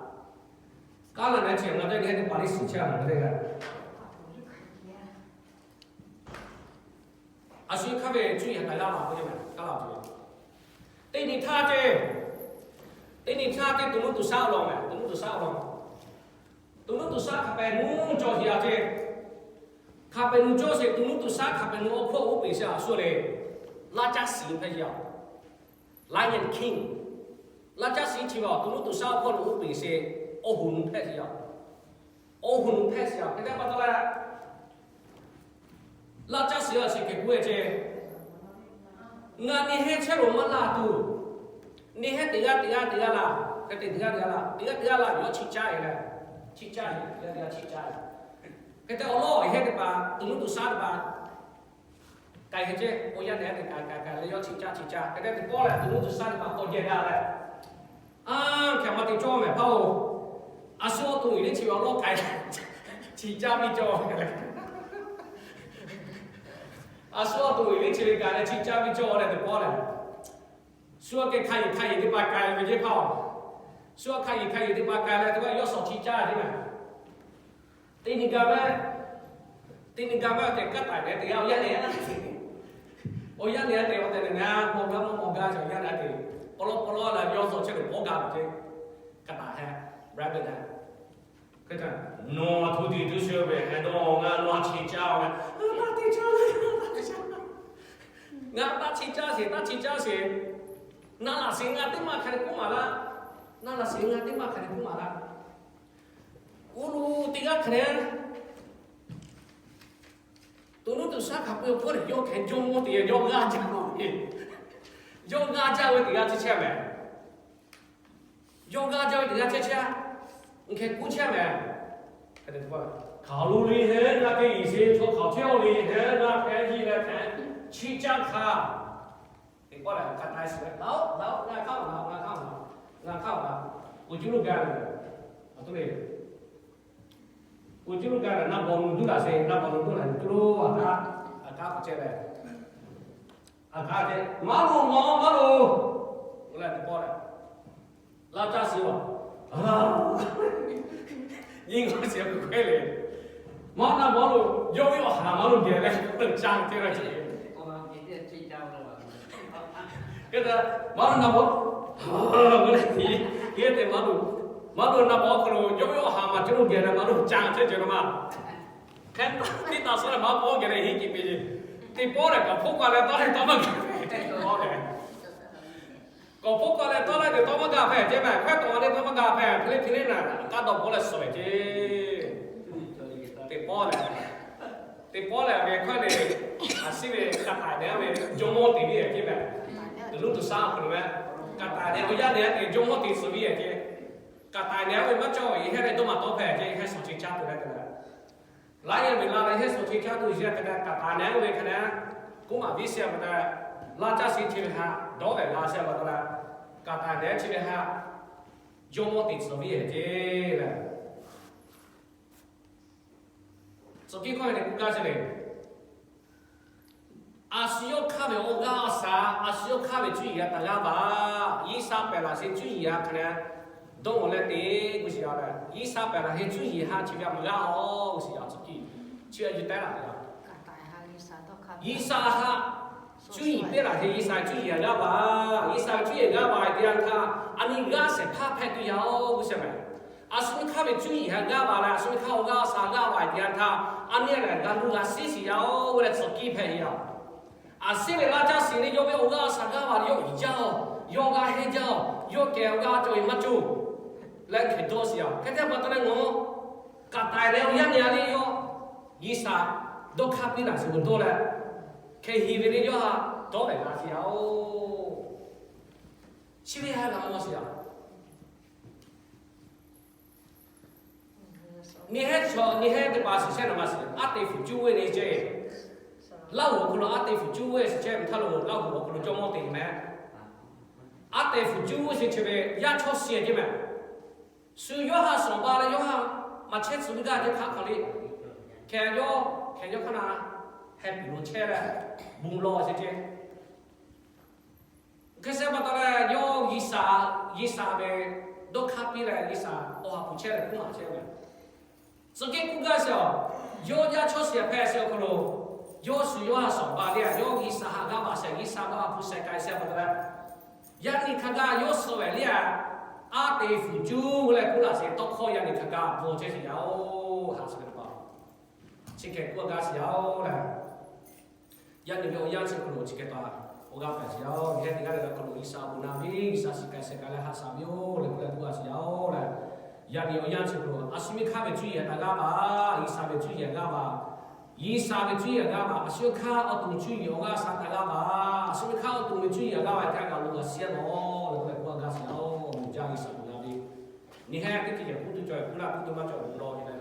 Kaˉ laˬ nehˬ chi ngaˬ teˇ g'aˇ teˇ pa liˇ shiˍ chehˇ a ngaˬ teˇ g'aˇ. A shu hk'aˇ ve cuˇ yiˍ htaꞈ g'a maˍ k'oˆ ve kaˉ laˬ ve. Teˇ nyi htaˇ ceˇ, teˇ nyi htaˇ ceˇ tuˍ nuˇ tuˍ shaˉ awˬ lawn mehˍ, tuˍ nuˇ tuˍ shaˉ awˬ lawn. Tuˍ nuˇ tuˍ shaˉ hk'a pehˍ nuˇ cawˬ sheˍ a ceˇ. Hk'a pehˍ nuˇ cawˬ sheˍ, tuˍ nuˇ tuˍ shaˉ hk'a pehˍ nuˇ awˬ hkawˇ uˉ peꞈ sheˍ a shu le. Laˇ caˇ shiˍ hpehꞈ sheˍ a. Lion King. Laˇ caˇ shiˍ chi ve tuˍ nuˇ tuˍ shaˉ awˬ hkawˇ lo uˉ peꞈ sheˍ, awˬ hoꞈ nuˬ hpehꞈ sheˍ a. Awˬ hoꞈ nuˬ hpehꞈ sheˍ a. Hk'e te pa taw leh, laˇ caˇ shiˍ a shiˍ hk'e k'oˆ ve ceˇ. Ngaˬ nehˬ heh chehˇ lo maˇ laˇ tuˬ, nehˬ heh teˇ g'aˇ teˇ g'aˇ teˇ g'aˇ laˇ, hk'e te teˇ g'aˇ teˇ g'aˇ laˇ, teˇ g'aˇ teˇ g'aˇ laˇ yawˇ chi caˇ e leh, chi caˇ e, teˇ g'aˇ teˇ g'aˇ chi caˇ e. Hk'e te awˬ lawˉ yehˇ teˇ hpaˍ tuˍ nuˇ tuˍ shaˉ teˇ hpaˍ k'ai hk'e ceˇ, awˬ yanˇ nehˬ a teꞈ k'ai k'ai k'ai leh yawˇ chi caˇ chi caˇ hk'e te teˇ pawˆ leh tuˍ nuˇ tuˍ shaˉ teˇ hpaˍ k'awꞈ jehˬ daꞈ leh, a hk'e maˇ te cawˇ mehˍ hpaˇ-oˬ. A shu awˬ to eˬ le chi ve awˬ lawˉ k'ai, chi caˇ piˇ cawˇ leh, a shu awˬ to eˬ le chi ve k'ai leh chi caˇ piˇ cawˇ leh teˇ pawˆ leh, shu a keh hk'a yehˬ hk'a yehˬ teˇ hpaˍ k'ai ve ceˇ hpaˇ-oˬ. Shu a hk'a yehˬ hk'a yehˬ teˇ hpaˍ k'ai leh teˇ pawˆ yawˇ shawˍ chi caˇ teˇ mehˍ. Teˇ nyi ga maˇ, teˇ nyi ga maˇ kehˬ kaˉ taiˍ leh teˇ g'aˇ awˬ yanˇ nehˬ a teꞈ, awˬ yanˇ nehˬ a teꞈ awˬ tehˬ nehˬ na mawˬ gaˇ mawˇ mawˬ gaˇ cawˬ yanˇ nehˬ a teꞈ, awˬ lawˉ pawˆ lawˉ leh yawˇ shawˍ chehˇ lo pawˆ gaˇ ve ceˇ, kaˉ taiˍ heh, rabbit heh. Hk'e te, nawˬ htoꞈ te tuˬ sheˍ ve heh dawˇ ngaˬ nawˬ chi caˇ ve, taˇ te caˇ ve, taˇ te caˇ, ngaˬ taˇ chi caˇ sheˍ, taˇ chi caˇ sheˍ, naˬ laˬ sheˍ ngaˬ teˇ maˇ hk'aˬ hk'e k'oˆ maˍ laˇ, naˬ laˬ sheˍ ngaˬ teˇ maˇ hk'aˬ hk'e k'oˆ maˍ laˇ. Oˇ lo teˇ g'aˇ hk'aˬ hk'e, tuˍ nuˇ tuˍ shaˉ hk'a peu eˬ hpawˇ lehˬ yawˇ hk'e jawˇ mawˇ teꞈ yawˇ g'aˇ jaˇ ve, yawˇ g'aˇ jaˇ ve teˇ g'aˇ chehˇ chehˇ mehˍ. Yawˇ g'aˇ jaˇ ve teˇ g'aˇ chehˇ chehˇ, hk'e k'oˆ chehˇ mehˍ. Hk'aˬ lo le heˉ g'a te iˍ sheˍ chaw hk'aˬ chehˇ le heˉ g'a hpehꞈ jiˇ leh hpehꞈ chi caˇ hk'aˇ. Teˇ pawˆ lehˬ hk'a tai shiˍ leh, laˬ-oꞈ, laˬ-oꞈ, ngaˬ hk'aˇ laˬ, ngaˬ hk'aˇ laˬ, ngaˬ hk'aˇ laˬ, k'o cuˇ lo gaˇ ve, a tuˇ le, k'o cuˇ lo gaˇ ve naˆ baw nu duˇ laˬ sheˍ, naˆ baw nu duˇ laˬ cuˇ lo a hk'aˇ, a hk'aˇ k'awꞈ ceh leh, a hk'aˇ ceh maˇ lo maˇ maˇ lo, k'oˆ leh teˇ pawˆ lehˬ, laˇ caˇ shiˍ-oˬ, nyi ngaw shiˍ k'oˆ hk'e le, maˇ naˆ baw lo, yawˇ ve awˬ haˍ maˇ lo geh leh, caˇ ceh leh ce. Hk'e te, maˇ lo naˆ baw, k'oˆ leh, yehˇ te maˇ lo, maˇ lo naˆ baw hk'aw lo yawˇ ve awˬ haˍ maˇ cawˬ lo geh leh maˇ lo caˇ ceh ceh lo maˇ. Hk'e tiˉ taˍ suh leh maˇ paw geh leh henˇ ce pe ce. Teˇ pawˆ lehˬ k'awꞈ hpoˆ k'ai leh tawˇ leh tawˇ maˇ gaˬ hpehꞈ ce. K'awꞈ hpoˆ k'ai leh tawˇ leh teˇ tawˇ maˇ gaˬ hpehꞈ ce mehˍ. Hk'e tawˇ leh tawˇ maˇ gaˬ hpehꞈ, hk'e le hk'e le na kaˇ dawˬ bawˆ leh suhˍ ve ce. Teˇ pawˆ lehˬ, teˇ pawˆ lehˬ ve hkawˇ le, a shinˉ ve kaꞈ taiˍ nehˬ ve jawˇ mawˇ teꞈ ve ce mehˍ. Tuˍ nuˇ tuˍ shaˉ hk'aw lo mehˍ, kaꞈ taiˍ nehˬ ve awˬ yanˇ nehˬ a teꞈ jawˇ mawˇ teꞈ suhˍ ve ce. Kaꞈ taiˍ nehˬ ve maˇ cawˬ ve hehˉ leh dawˇ maˇ tawˆ hpehꞈ ce, hehˉ shawˍ chi caˇ tuˬ leh te leh, laˇ yaˇ ve la leh hehˉ shawˍ chi caˇ tuˬ yehˇ hk'e leh kaꞈ taiˍ nehˬ ve hk'e leh, k'oˆ maˍ viˉ shehˍ hpaˇ leh, laˇ caˇ shiˍ chi ve htaꞈ dawˇ leh la shehˍ hpaˇ leh, kaꞈ taiˍ nehˬ chi ve htaꞈ jawˇ mawˇ teꞈ suhˍ ve ce leh, suhˍ kiˇ hkawˇ ve k'oˆ gaˇ ce le. A shu yawˇ hk'aˇ ve awˬ g'aˇ awˬ shaˍ, a shu yawˇ hk'aˇ ve cuˇ yiˍ htaꞈ g'a vaꞈ. G'uiˬsha pehˬ laˬ sheˍ cuˇ yiˍ htaꞈ hk'a leh dawˇ lawˬ leh te, G'uiˬsha pehˬ laˬ sheˍ cuˇ yiˍ htaꞈ chi ve maˇ g'a-oˬ, G'uiˬsha tcuh kiˇ chi a yuˬ tehˉ laˬ ve yoˬ. G'uiˬsha htaꞈ cuˇ yiˍ piˇ laˬ sheˍ, G'uiˬsha cuˇ yiˍ g'a vaꞈ. G'uiˬsha ve cuˇ yiˍ g'a vaꞈ te yanˇ htaˇ, a nyi g'aˇ shehˍ hpaˇ hpehꞈ tuˬ yaˇ-oˬ, G'uiˬsha mehˍ. A shu nyi hk'aˇ ve cuˇ yiˍ htaꞈ g'a vaꞈ leh, a shu nyi hk'aˇ awˬ g'aˇ awˬ shaˍ g'a vaꞈ te yanˇ htaˇ, a nyi lehˬ g'a luˬ g'a shiˉ shiˍ yaˇ-oˬ ve leh tcuh kiˇ hpehꞈ ve yoˬ. A shu ve laˇ caˇ shiˍ leh yawˇ ve awˬ g'aˇ awˬ shaˍ g'a vaꞈ, yawˇ uiˍ jaˇ-oˬ, yawˇ g'a hehnˇ jaˇ-oˬ, yawˇ kehˬ awˬ g'aˇ cawˬ ve maˇ cawˬ leh hk'e dawˇ shiˍ yaˇ-oˬ. Hk'e te pa taw leh ngaˬ kaꞈ taiˍ leh awˬ yanˇ nyi a le yawˇ G'uiˬsha dawˇ hk'aˇ piˇ laˬ sheˍ ve dawˇ leh, hk'e hiˍ ve le yawˇ htaꞈ dawˇ leh g'a shiˍ yaˇ-oˬ. Chi ve htaꞈ g'a mawˬ shiˍ yaˇ-oˬ. Nyi hehˉ chaw, nyi hehˉ teˇ hpaˍ shiˍ chehˇ naˍ ma shiˍ, aˉ te fuˍ cuˇ ve le ceˇ. Laˇ huˍ awˬ hk'aw lo aˉ te fuˍ cuˇ ve shiˍ chehˇ ve htaˇ lo Laˇ huˍ awˬ hk'aw lo jawˇmawˇ te mehˍ. Aˉ te fuˍ cuˇ ve shiˍ chehˇ ve yaˇ chaw shiˍ ceˇ mehˍ. Shu Yoˇhanˬ shawˍ ba leh Yoˇhanˬ maˬ chehˇ tcuh ve gaˇ ceˇ hk'a hk'aw le. Hkeh yawˇ, hkeh yawˇ hk'aˇ na heh piˍ lo chehˇ leh bon lawˬ sheˍ ceˇ. Hk'e te pa taw leh yawˇ G'uiˬsha, G'uiˬsha ve dawˇ hk'aˇ piˇ leh G'uiˬsha awˬ ha hpu chehˇ leh k'oˆ maˍ chehˇ ve. Tcuh kiˇ k'oˆ gaˇ shiˍ-oˬ, yawˇ yaˇ chaw shiˍ hpehꞈ sheˍ awˬ hk'aw lo, yawˇ shu Yoˇhanˬ shawˍ ba le a, yawˇ G'uiˬsha htaꞈ g'a vaꞈ sheˍ, G'uiˬsha ve awˬ ha hpu shehˍ k'ai sheˍ pa taw leh, yaˇ nyi hk'a gaˇ yawˇ suh ve le a, aˉ te fuˍ cuˇ leh k'oˆ laˬ sheˍ tawˇ hkawˇ yaˇ nyi hk'a gaˇ bvuhꞈ chehˇ shiˍ yaˇ-oˬ, ha shiˍ ve pa. Chi hk'e k'oˆ gaˇ shiˍ yaˇ-oˬ leh, yaˇ nyi ve awˬ yanˇ chi hk'aw lo chi hk'e pa awˬ g'aˇ hpehꞈ shiˍ yaˇ-oˬ. Nyi hehˉ teˇ g'aˇ leh hk'aw lo G'uiˬsha awˬ bon na ve, G'uiˬsha shiˍ k'ai shehˍ k'ai leh haꞈ shaˍ ve-oˬ leh k'oˆ leh k'oˆ gaˇ shiˍ yaˇ-oˬ leh, yaˇ nyi awˬ yanˇ chi hk'aw lo a shu nyi hk'aˇ ve cuˇ yiˍ htaꞈ g'a vaꞈ, G'uiˬsha ve cuˇ yiˍ htaꞈ g'a vaꞈ, G'uiˬsha ve cuˇ yiˍ htaꞈ g'a vaꞈ, a shu nyi hk'aˇ awˬ to cuˇ yiˍ awˬ g'aˇ shaˍ htaꞈ g'a vaꞈ, a shu nyi hk'aˇ awˬ to ve cuˇ yiˍ htaꞈ g'a vaꞈ htaˇ g'a lo g'a shiˉ-a lawˬ leh k'oˆ leh k'oˆ gaˇ shiˍ yaˇ-oˬ. Awˬ bon jaˇ G'uiˬsha awˬ bon na ve, nyi hehˉ teˇ ceuˬ yaꞈ k'oˆ tuˬ cawˬ k'oˆ laˇ k'oˆ tuˬ maˇ cawˬ bon lawˬ ve leh